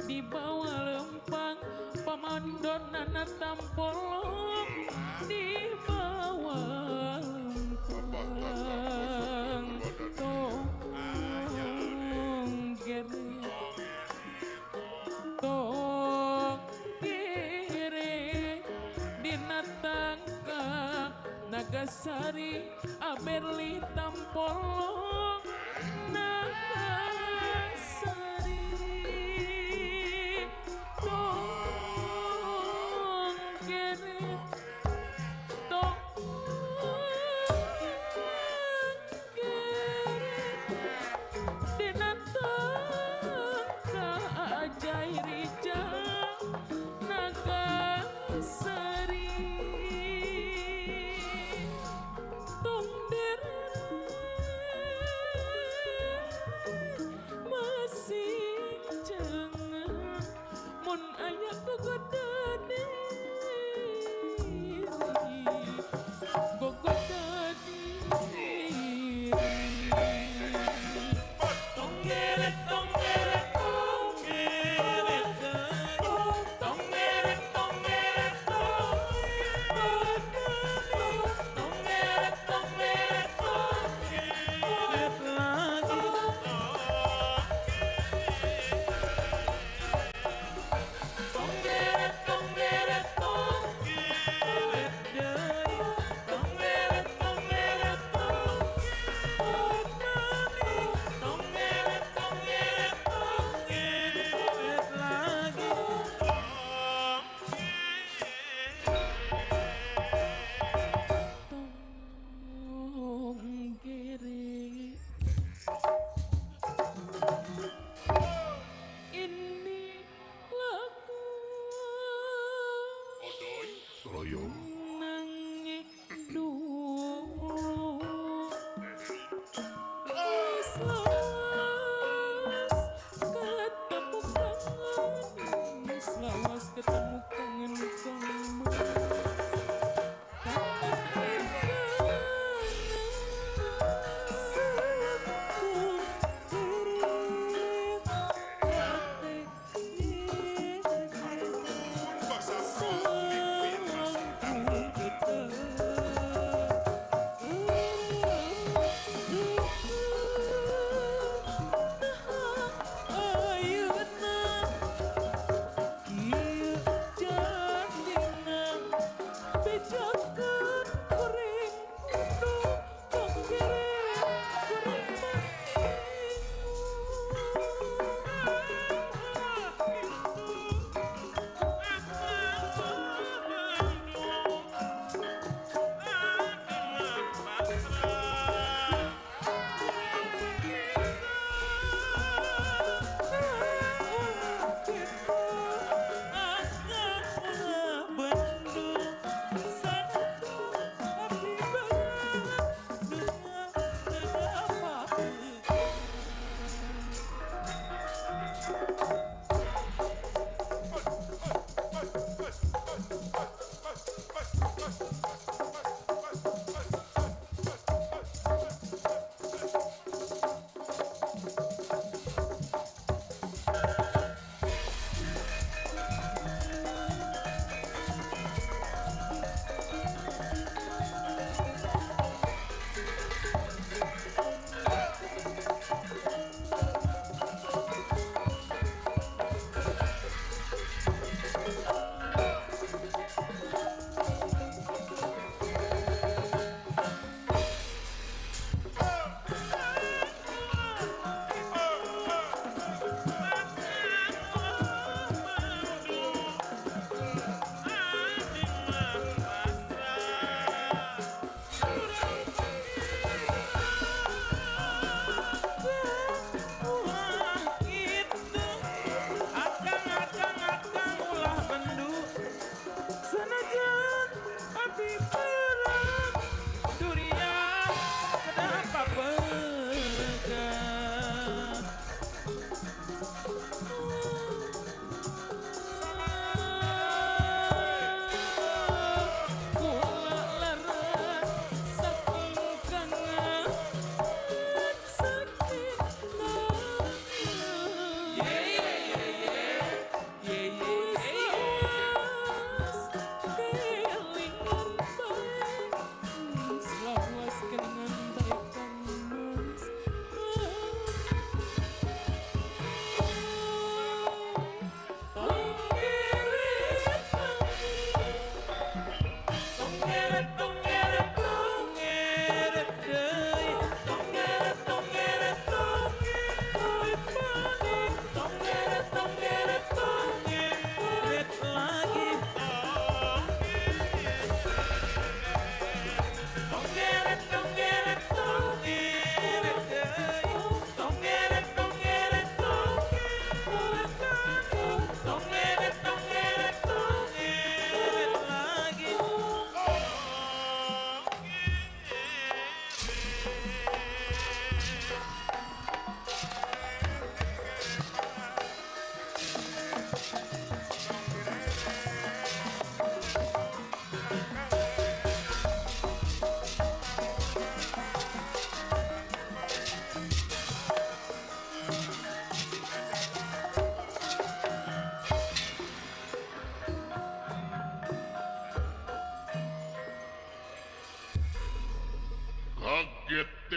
Di bawah lempang pamandonana tampolong di bawah lempang tong gere dina tangka Nagasari Aberli tampolong Nagasari Nagasari tong deret.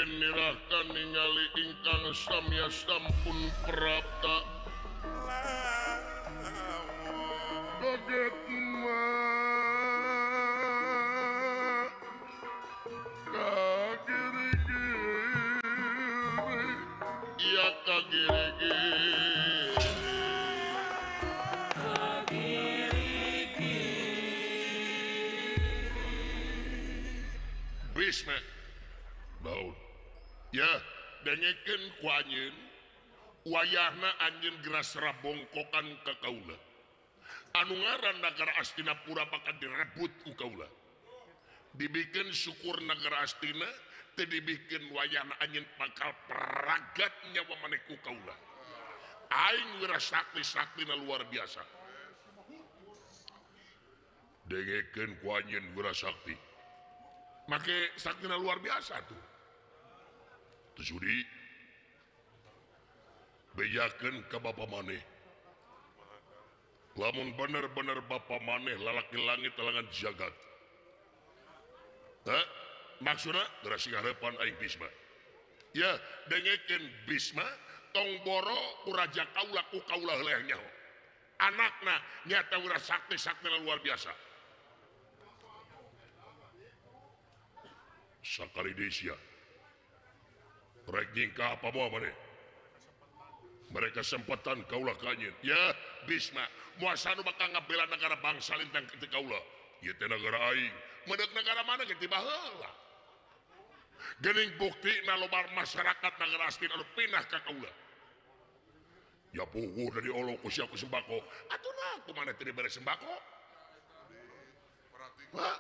Den nirahkan ningali ingkang samya sampun prapta. Kaget mah kagiri-giri, iya kagiri-giri. Bisma Daud ya dengekeun ku anjeun wayahna anjeun geras rabongkokan ka kaula anu ngaran nagara Astinapura bakal direbut ku kaula dibikeun syukur nagara Astina teu dibikeun wayahna anjeun bakal peragat nyawa maneh ku kaula aing wira sakti-saktina luar biasa dengekeun ku anjeun wira sakti make saktina luar biasa tuh. Teu sudi bejakeun ka bapa maneh. Lamun bener-bener bapa maneh lalaki langit talangan jagat. Hah? Maksudna geura sing hareupan aing Bisma. Ya, dengekeun Bisma tong boro ku raja kaula ku kaula heuleuh nyaho. Anakna nyata wira sakti-saktina luar biasa. Sakali desia rek nyingkah apa moal maneh mereka sempatan kaula ka anjeun ya Bisma muasa nu bakal ngabela negara bangsa lintang kitu kaula ieu teh nagara aing medeuk nagara mana ge tiba heula geuning buktina loba masyarakat nagara Astina anu pindah ka kaula ya puguh dari Allah ku sia ku sembako atuh nah kumaha teh dibere sembako. Hah?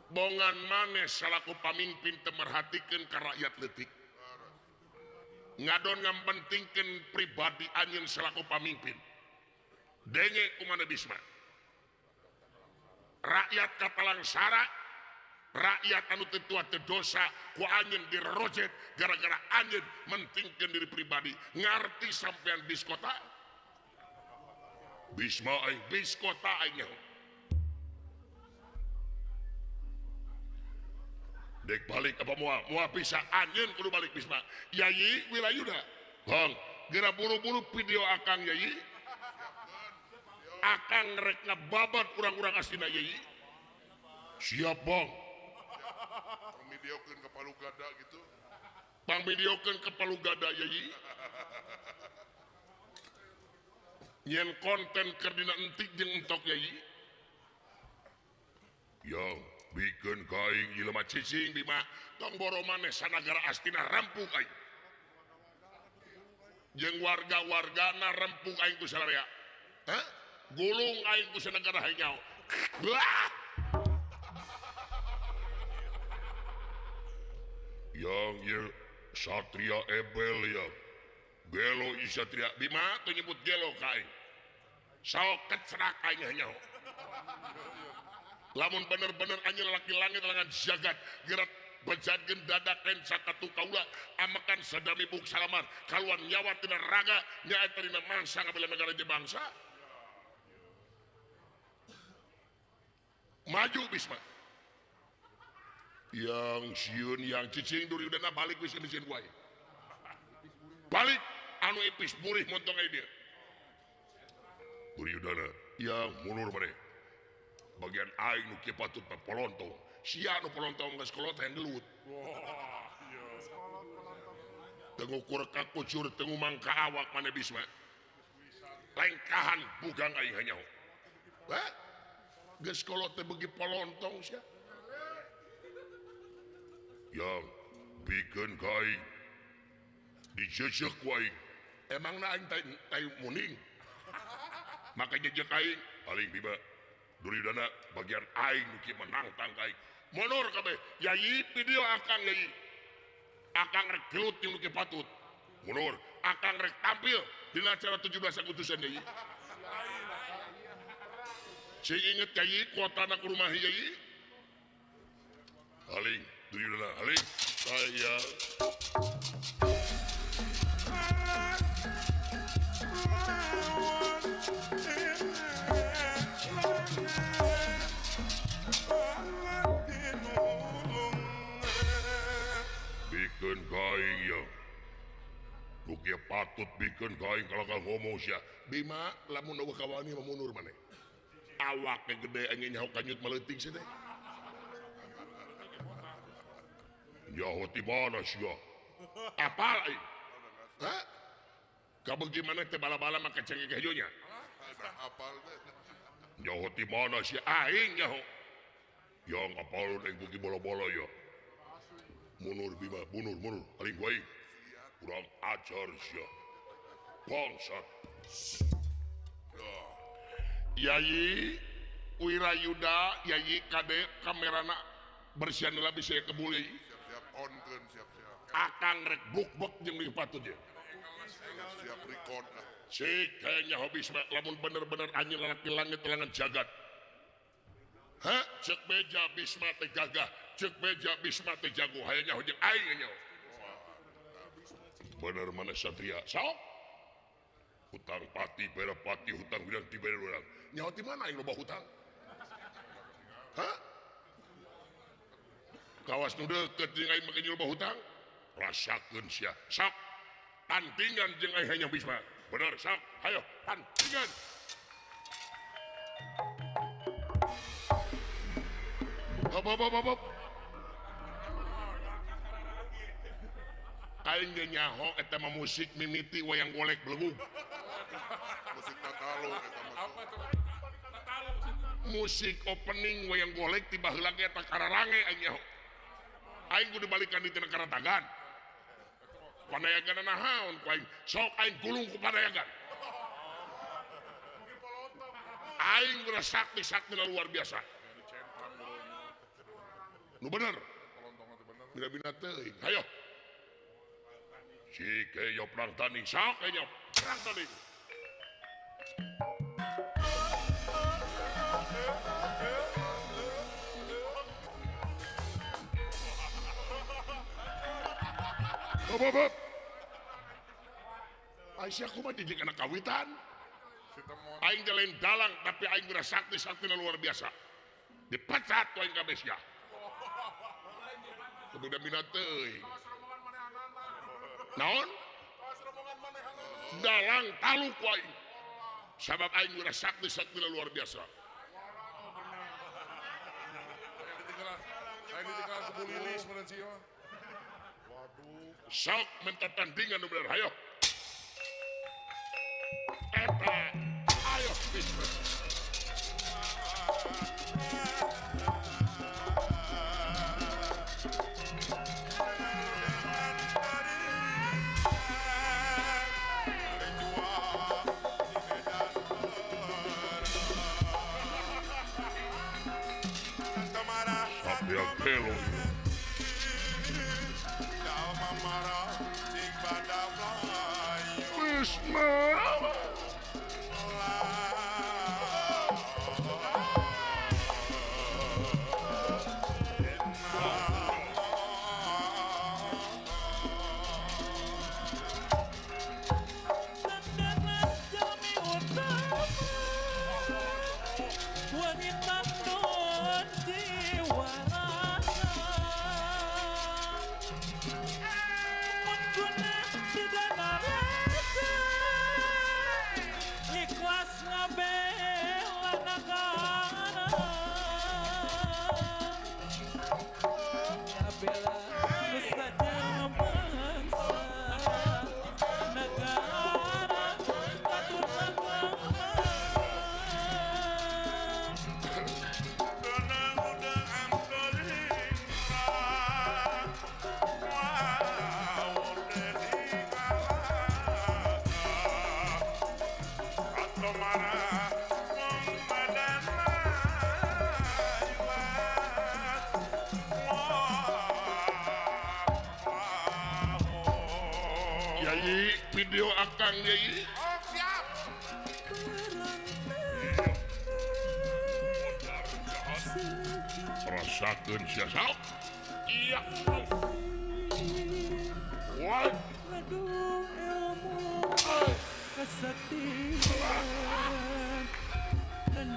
Bongan maneh salaku pamimpin teu merhatikeun ka rakyat leutik. Ngadon ngampentingkeun pribadi anjeun salaku pamimpin. Denge kumaha Bisma. Rakyat katalangsara, rakyat anu teu tua teu dosa ku anjeun dirojet gara-gara anjeun mentingkeun diri pribadi. Ngarti sampean biskota? Bisma aing biskota aing nyaho. Dek balik apa moal? Moal bisa anjeun kudu balik Bisma. Yayi Wilayuda. Hong, geura buru-buru video akang Yayi. Akang rek ngababat urang-urang Astina Yayi. Siap, Bang. Pangvideokeun ka Palu Gada gitu. Pangvideokeun ka Palu Gada Yayi. Nyen konten keur dina entik jeung entok Yayi. Yang bikeun ka aing jelema cicing Bima tong boro maneh sanagara Astina rempug aing jeung warga-wargana rempug aing ku sararea. Hah? Gulung aing ku sanagara hayang nyaho. Yang ieu satria ebel ya. Gelo ieu satria Bima teu nyebut gelo ka aing. Sok kecerak aing nyaho. Lamun bener-bener anjeun lalaki langit langan jagat gerak bejadkeun dadaken sakatu kaula amakan sadami buk salamar kaluan nyawa tina raga nyaeta dina mangsa ngabela negara jeung bangsa. Maju Bisma. Yang sieun yang cicing Duryudana balik wis sieun wae. Balik anu ipis burih montong aya dieu. Duryudana yang mundur maneh. Bagian aing nu kieu patut mah polontong. Sia nu polontong geus kolot hayang gelut. Teu ngukur ka kucur teu ngumang ka awak maneh Bisma. Lengkahan bugang aing hanyaho. Hah? Geus kolot teh beuki polontong sia. Yang bikeun ka aing dijeujeuh ku aing. Emangna aing tai muning. Maka jeujeuh aing paling Bima. Duryudana bagian aing nu kieu menang tang ka aing. Mundur kabeh. Yayi video akang Yayi. Akang rek gelut jeung nu kieu patut. Mundur. Akang rek tampil dina acara 17 Agustusan Yayi. Sing inget Yayi kuotana ku rumah Yayi. Aling Duryudana aling. Saya patut bikeun ka aing kalakal ngomong sia. Bima lamun eueuh kawani mah mundur maneh. Awakna gede aing nyaho kanyut maleutik sia teh. Nyaho ti mana sia? Apal aing? Hah? Kabeuki maneh teh bala-bala mah kacengek hejo nya. Apal teh. Nyaho ti mana sia? Aing nyaho. Yang apal aing beuki bolo-bolo ya. Mundur Bima, mundur, mundur. Aing ku aing. Kurang ajar sia. Bangsat. Yayi Wirayuda, Yayi kade kamerana bersihan lah bisa kebul Yayi. Siap-siap onkeun, siap-siap. Akang rek buk-buk jeung di patut ya. Siap record lah. Cik kayaknya hobi lamun bener-bener anjing lalaki langit langan jagat. Hah? Cek beja Bisma teh gagah, cek beja Bisma teh jago, hayangnya jeung aing nya. Bener mana satria? Sok. Hutang pati, bera pati, hutang bidang tiba urang. Nyaho ti mana aing loba hutang? Hah? Kawas nu deukeut jeung aing make loba hutang? Rasakeun sia. Sok. Tantingan jeung aing hayang Bisma. Bener, sok. Hayo, tantingan. Hop, hop, hop, hop. Aing ge nyaho eta mah musik mimiti wayang golek belegug. Musik tatalo eta mah. Musik opening wayang golek ti baheula ge eta kararange aing nyaho. Aing kudu balikan di tina karatagan. Panayagan naon ku aing? Sok aing gulung ku panayagan. Aing geus sakti-sakti luar biasa. Nu bener. Bina-bina teuing. Hayo. Si keyo perang tanding, sok keyo perang tanding. Hop, hop, hop. Aisyah kumaha didik anak kawitan. Aing teh lain dalang tapi aing geus sakti-saktina luar biasa. Dipecat ku aing kabeh sia. Bina-bina teuing. Naon? Dalang taluk ku aing. Sabab aing geus sakti-saktina luar biasa. Sok minta tandingan nu bener, hayo. Eta, ayo bismillah. Pelo. Bisma. Video akang yai. Oh, siap. Rasakeun sia sok. Iya. What? Kesaktian dan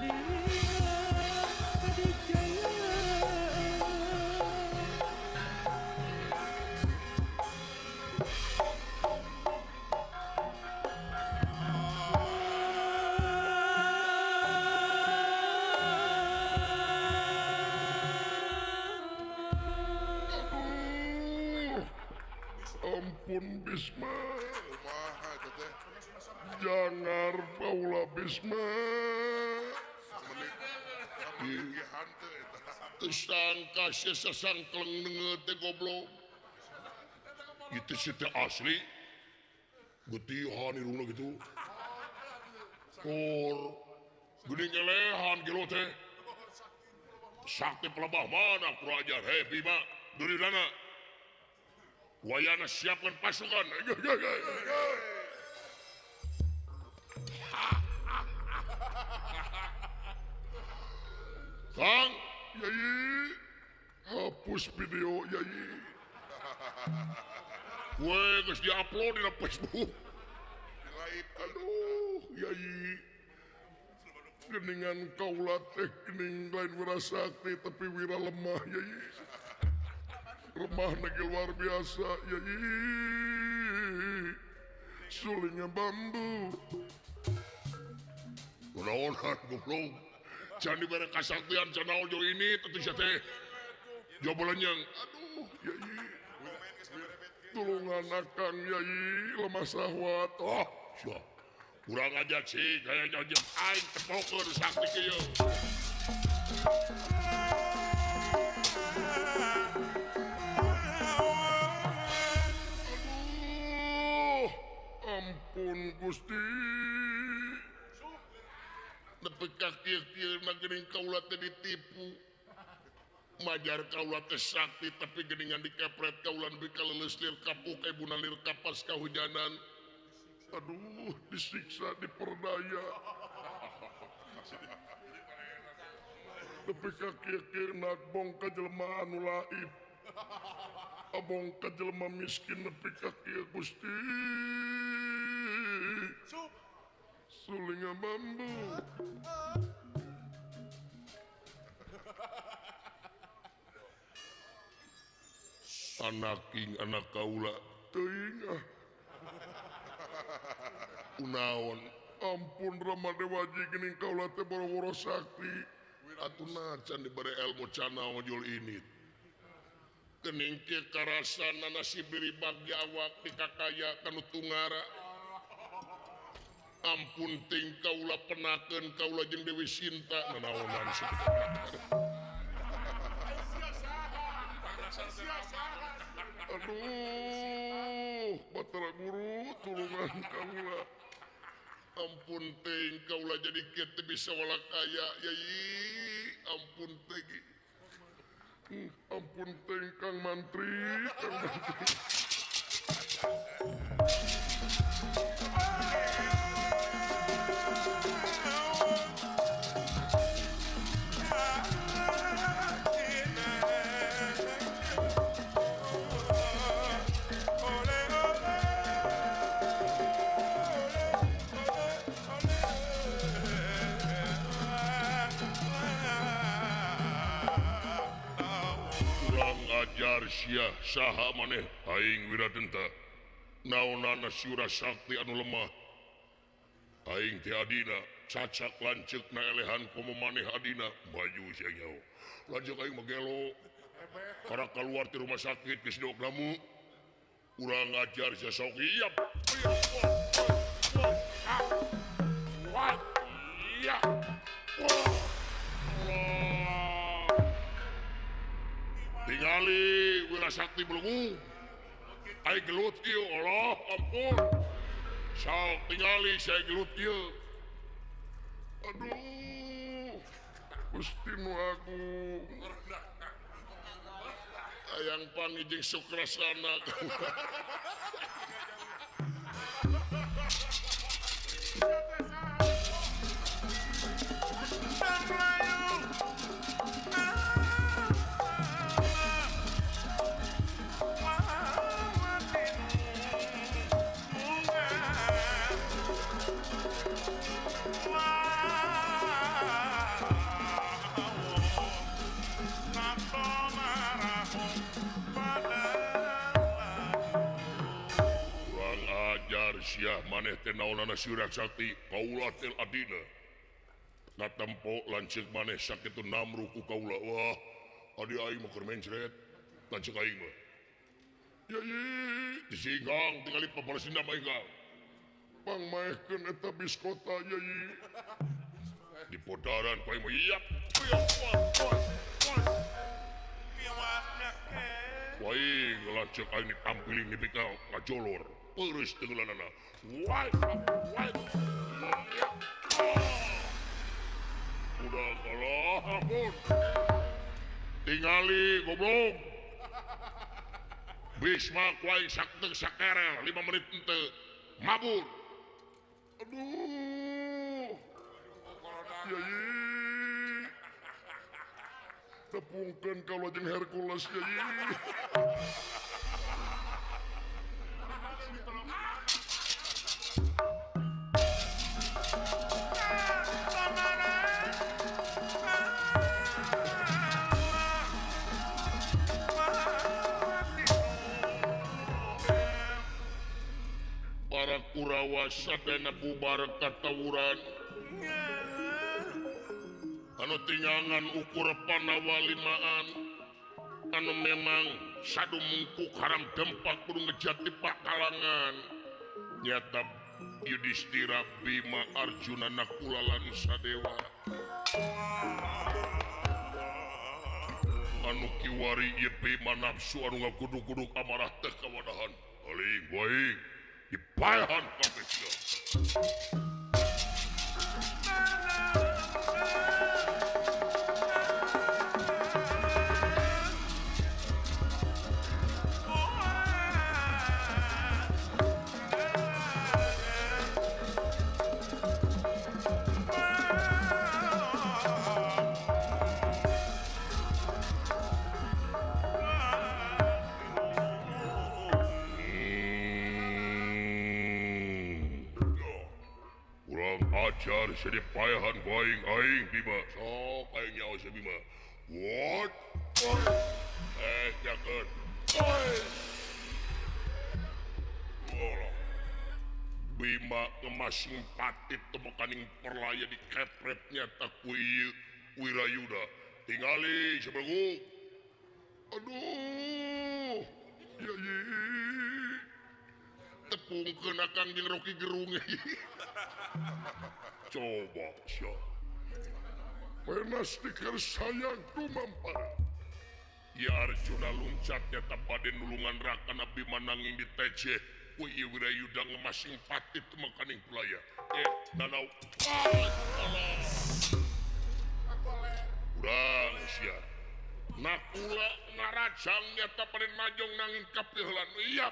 Bisma. Jangar kaula Bisma. Sangka sia sasangkleng deungeut teh goblok. Itu sia teh asli. Getihan irungna kitu. Kor geuning elehan gelo teh. Sakti pelebah mana kurang ajar. Hei Bima, Duryudana. Wayana siapkan pasukan. Kang, Yai, hapus video Yai. Gue geus diupload di Facebook. Aduh, Yai. Geningan kaula teh gening lain wira sakti tapi wira lemah Yai. Remah nage luar biasa Yai. Sulingnya bambu. Kunaonan goblok. Can dibere kasaktian can naon jauh ini tentu sia teh. Jawabannya aduh Yai. Tulungan akang Yai lemah sahwat. Oh, sia. Kurang ajar sih, kayaknya aja aing tepokeun sakti kieu. Aduh, ampun Gusti. Nepi ka kieu-kieu mah geuning kaula teh ditipu. Majar kaula teh sakti tapi geuningan dikepret kaula nepi ka leuleus lir kapuk ebuna lir kapas kahujanan. Aduh, disiksa, diperdaya. Tapi kaki-kaki nagbong ka jelema anu laib. Abong ka jelema miskin nepi ka kieu Gusti. Sulinga bambu. Anak ing anak kaula teuing ah. Kunaon ampun Rama Dewaji geuning kaula teh boro-boro sakti atuh nacan dibere ilmu canaon jul ini geuning kieu karasana nasib diri bagja awak dikakaya kanu tungara ampun ting kaula penakeun kaula jeung Dewi Sinta nanaonan aduh Batara Guru tulungan kaula ampun ting kaula jadi kieu teu bisa walakaya Yai ampun ting ampun ting Kang Mantri Kang Mantri. Sia saha maneh aing Wiradenta naonana siura sakti anu lemah aing teh adina cacak lanceuk na elehan komo maneh adina maju sia nyaho lanceuk aing mah gelo karena keluar ti rumah sakit geus dok namu urang ngajar sia sok iya iya tingali Wira Sakti belungu aing gelut ieu Allah ampun sok tingali saya gelut ieu aduh Gusti nu agung hayang panggih jeung Sukrasana. Sia maneh teh naonana siura sakti kaula teh adina katempo lanceuk maneh sakitu namru ku kaula wah adi aing mah keur mencret lanceuk aing mah Yai disinggang tingali pabalas dendam aing ka. Pangmaehkeun eta biskota yai. Di podaran ku aing mah iap. Wai lanceuk aing ditampiling nepi ka ngajolor. Peureuh teueulanana. Wai wai. Udah kalah ampun. Tingali goblok. Bisma ku aing sakteng sakerel 5 menit henteu mabur. Aduh. Yai. Tepungkeun kaula jeung Hercules yai. Para Kurawa sadayana bubar katawuran. Anu tinggangan ukur Pandawa limaan anu memang sadu mungkuk haram dempak kudu ngejat di pakalangan nyata Yudhistira Bima Arjuna Nakula lan Sadewa anu kiwari ieu Bima nafsu anu ngagudug-gudug amarah teh kawadahan aling wae dipaehan kabeh sia. Ajar sedih payahan ku aing aing Bima sok aing nyawa si Bima what nyakeun Bima ngemasing patit temekaning perlaya dikepret nyata ku ieu Wirayuda tingali sebelgu aduh yai tepungkeun akang jeung Rocky Gerung. Coba sia. Penas dikir sayang tumampar. Ya Arjuna luncat nyata bade nulungan rakana Bima nanging diteceh ku ieu Wirayuda ngemasing patit temekaning pelaya. Danau. Urang sia. Nakula ngarajang nyata bade majong nanging kapiheulan. Iya.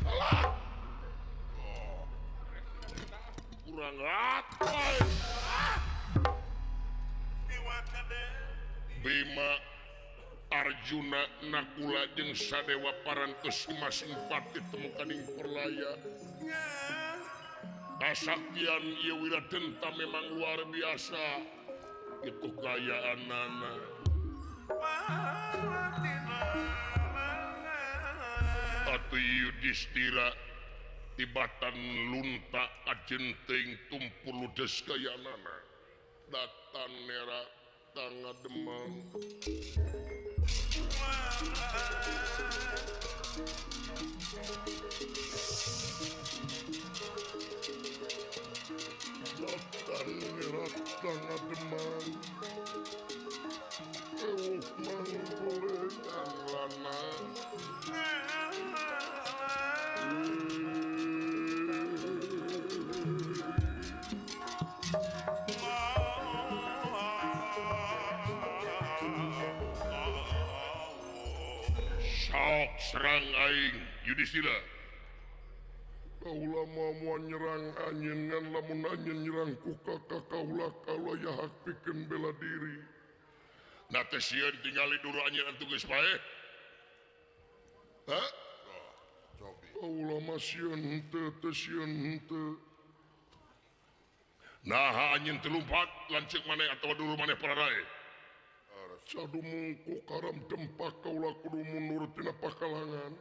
Alah. Kurang atas. Bima Arjuna Nakula jeung Sadewa parantos masing patit temukaning perlaya. Kasaktian ieu Wiradenta memang luar biasa. Itu kayaanana. Atuh Yudhistira tibatan lunta ajenting tumpul ludes kayanana datan nera tanga demang datan nera tanga demang ewuh manggolegan lanang. Sok serang aing Yudhistira. Kaula moal nyerang anjeun ngan lamun anjeun nyerang ku kakak kaula kaula ya hak pikeun bela diri. Na teh sieun tingali duru anjeun atuh geus paeh. Hah? Kaula mah sieun henteu teu sieun henteu. Naha anjeun teu lumpat lanceuk maneh atawa dulu maneh pararae. Sadu mungku karam dempak kaula kudu mundur tina pakalangan.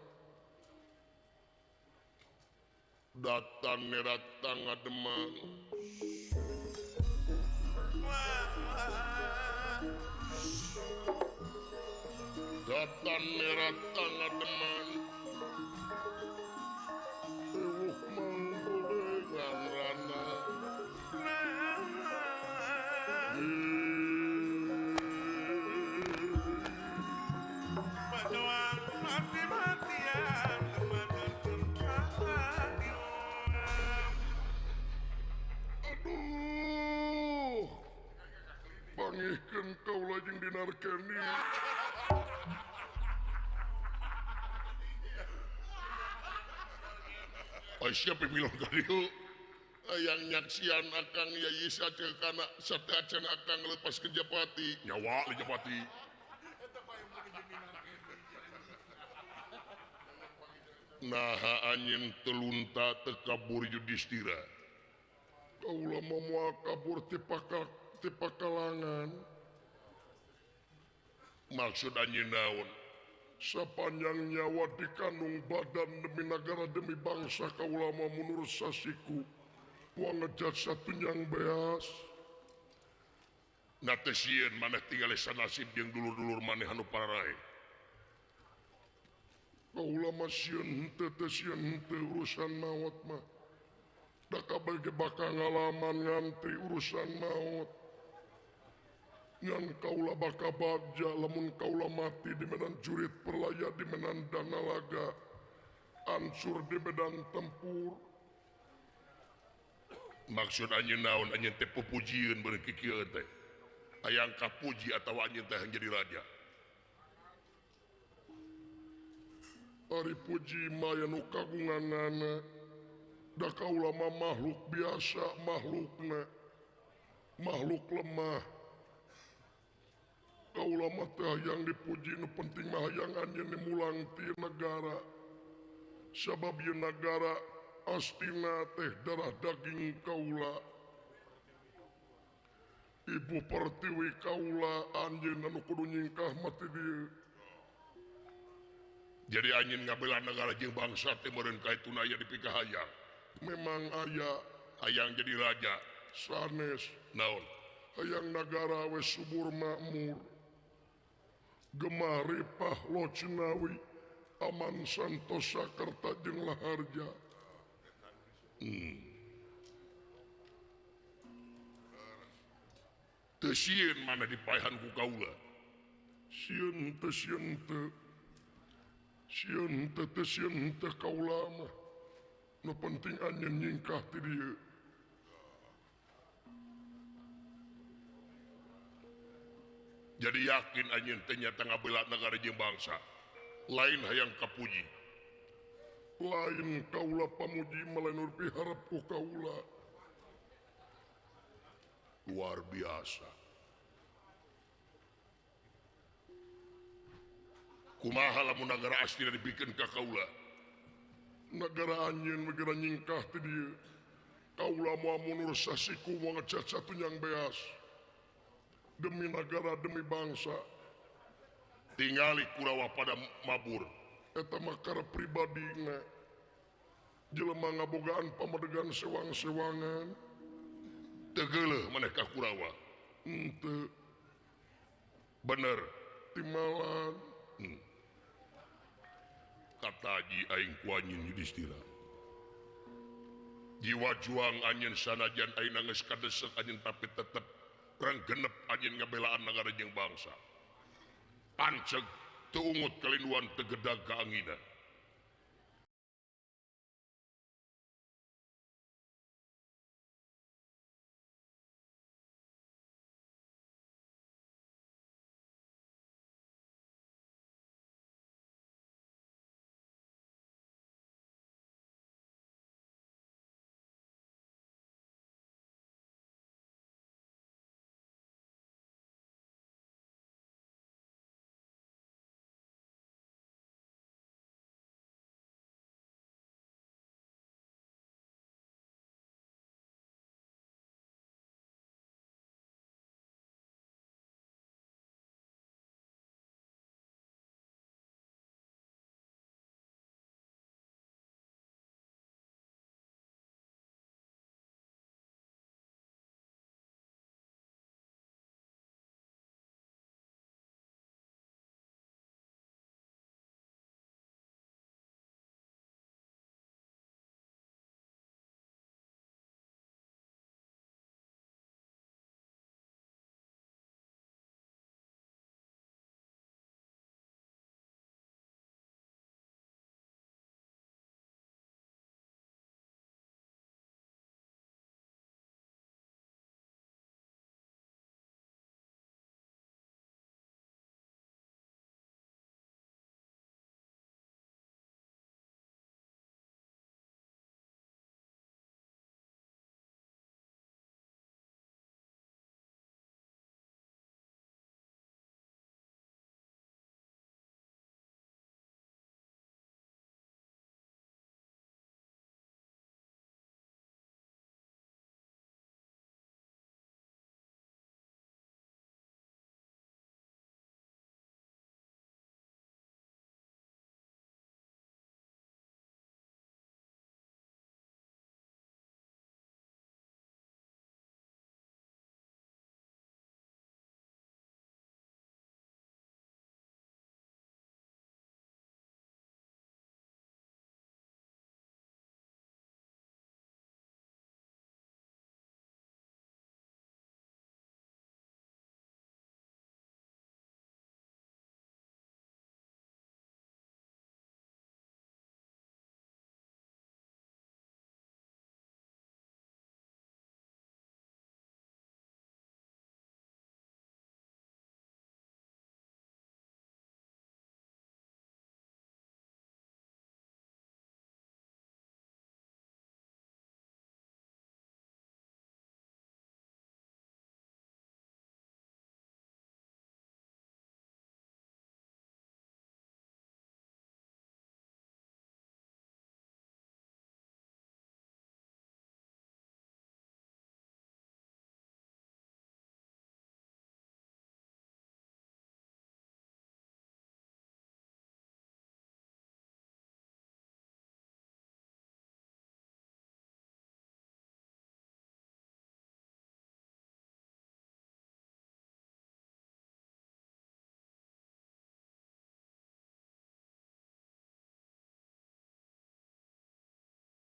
Datan neratang ngademang. Datan merata ngademan ewuh manggolengan rana Berjuang mati-matian Aduh pangihkeun kaula jeung Dinarkeni. Siapa bilang ka dieu hayang nyaksian akang Yayi sateu kana sateuacan akang lepaskeun Japati nyawa li Japati. Naha anjeun teu lunta teu kabur Yudhistira. Kaula mah moal kabur ti pakalangan. Maksud anjeun naon? Sapanjang nyawa dikandung badan demi negara demi bangsa kaula mah mundur sasiku moal ngejat satunyang beas. Na teu sieun maneh tingali sanasib jeung dulur-dulur maneh anu pararae. Kaula mah sieun henteu teu sieun henteu urusan maot mah. Da kabeh ge bakal ngalaman ngantri urusan maot. Ngan kaula bakal bagja lamun kaula mati di medan jurit perlaya di medan danalaga ansur di medan tempur. Maksud anjeun naon anjeun teh pupujieun beureun kikieu teh? Hayang kapuji atawa anjeun teh hayang jadi raja? Ari puji mah aya nu kagunganana. Da kaula mah makhluk biasa makhlukna. Makhluk lemah. Kaula mah teh hayang dipuji nu penting mah hayang anjeun mulang ti negara. Sabab ieu nagara astina teh darah daging kaula. Ibu pertiwi kaula anjeun anu kudu nyingkah mati dieu. Jadi anjeun ngabela nagara jeung bangsa teh meureun kaituna aya dipikahayang. Memang aya hayang jadi raja sanes naon? Hayang nagara we subur makmur. Gemah ripah Locinawi aman santosa kerta jeung laharja. Teu sieun mana dipaehan ku kaula? Sieun teu sieun teu. Sieun teu teu sieun teu kaula mah. Nu penting anjeun nyingkah ti dieu. Jadi yakin anjeun teh nyata ngabela nagara jeung bangsa. Lain hayang kapuji. Lain kaula pamuji malain nu piharep ku kaula. Luar biasa. Kumaha lamun nagara asli dibikeun ka kaula? Nagara anjeun megera nyingkah ti dieu. Kaula moal mundur sasiku moal ngejat satunyang beas. Demi nagara demi bangsa. Tingali Kurawa pada mabur. Eta mah karep pribadina. Jelema ngabogaan pamadegan sewang-sewangan. Teu geuleuh maneh ka Kurawa. Henteu. Bener timalan. Kataji aing ku anjeun Yudhistira. Jiwa juang anjeun sanajan aing geus kadesek anjeun tapi tetep renggenep anjeun ngabelaan nagara jeung bangsa. Panceg teu ungut kalinduan teu gedag ka angina.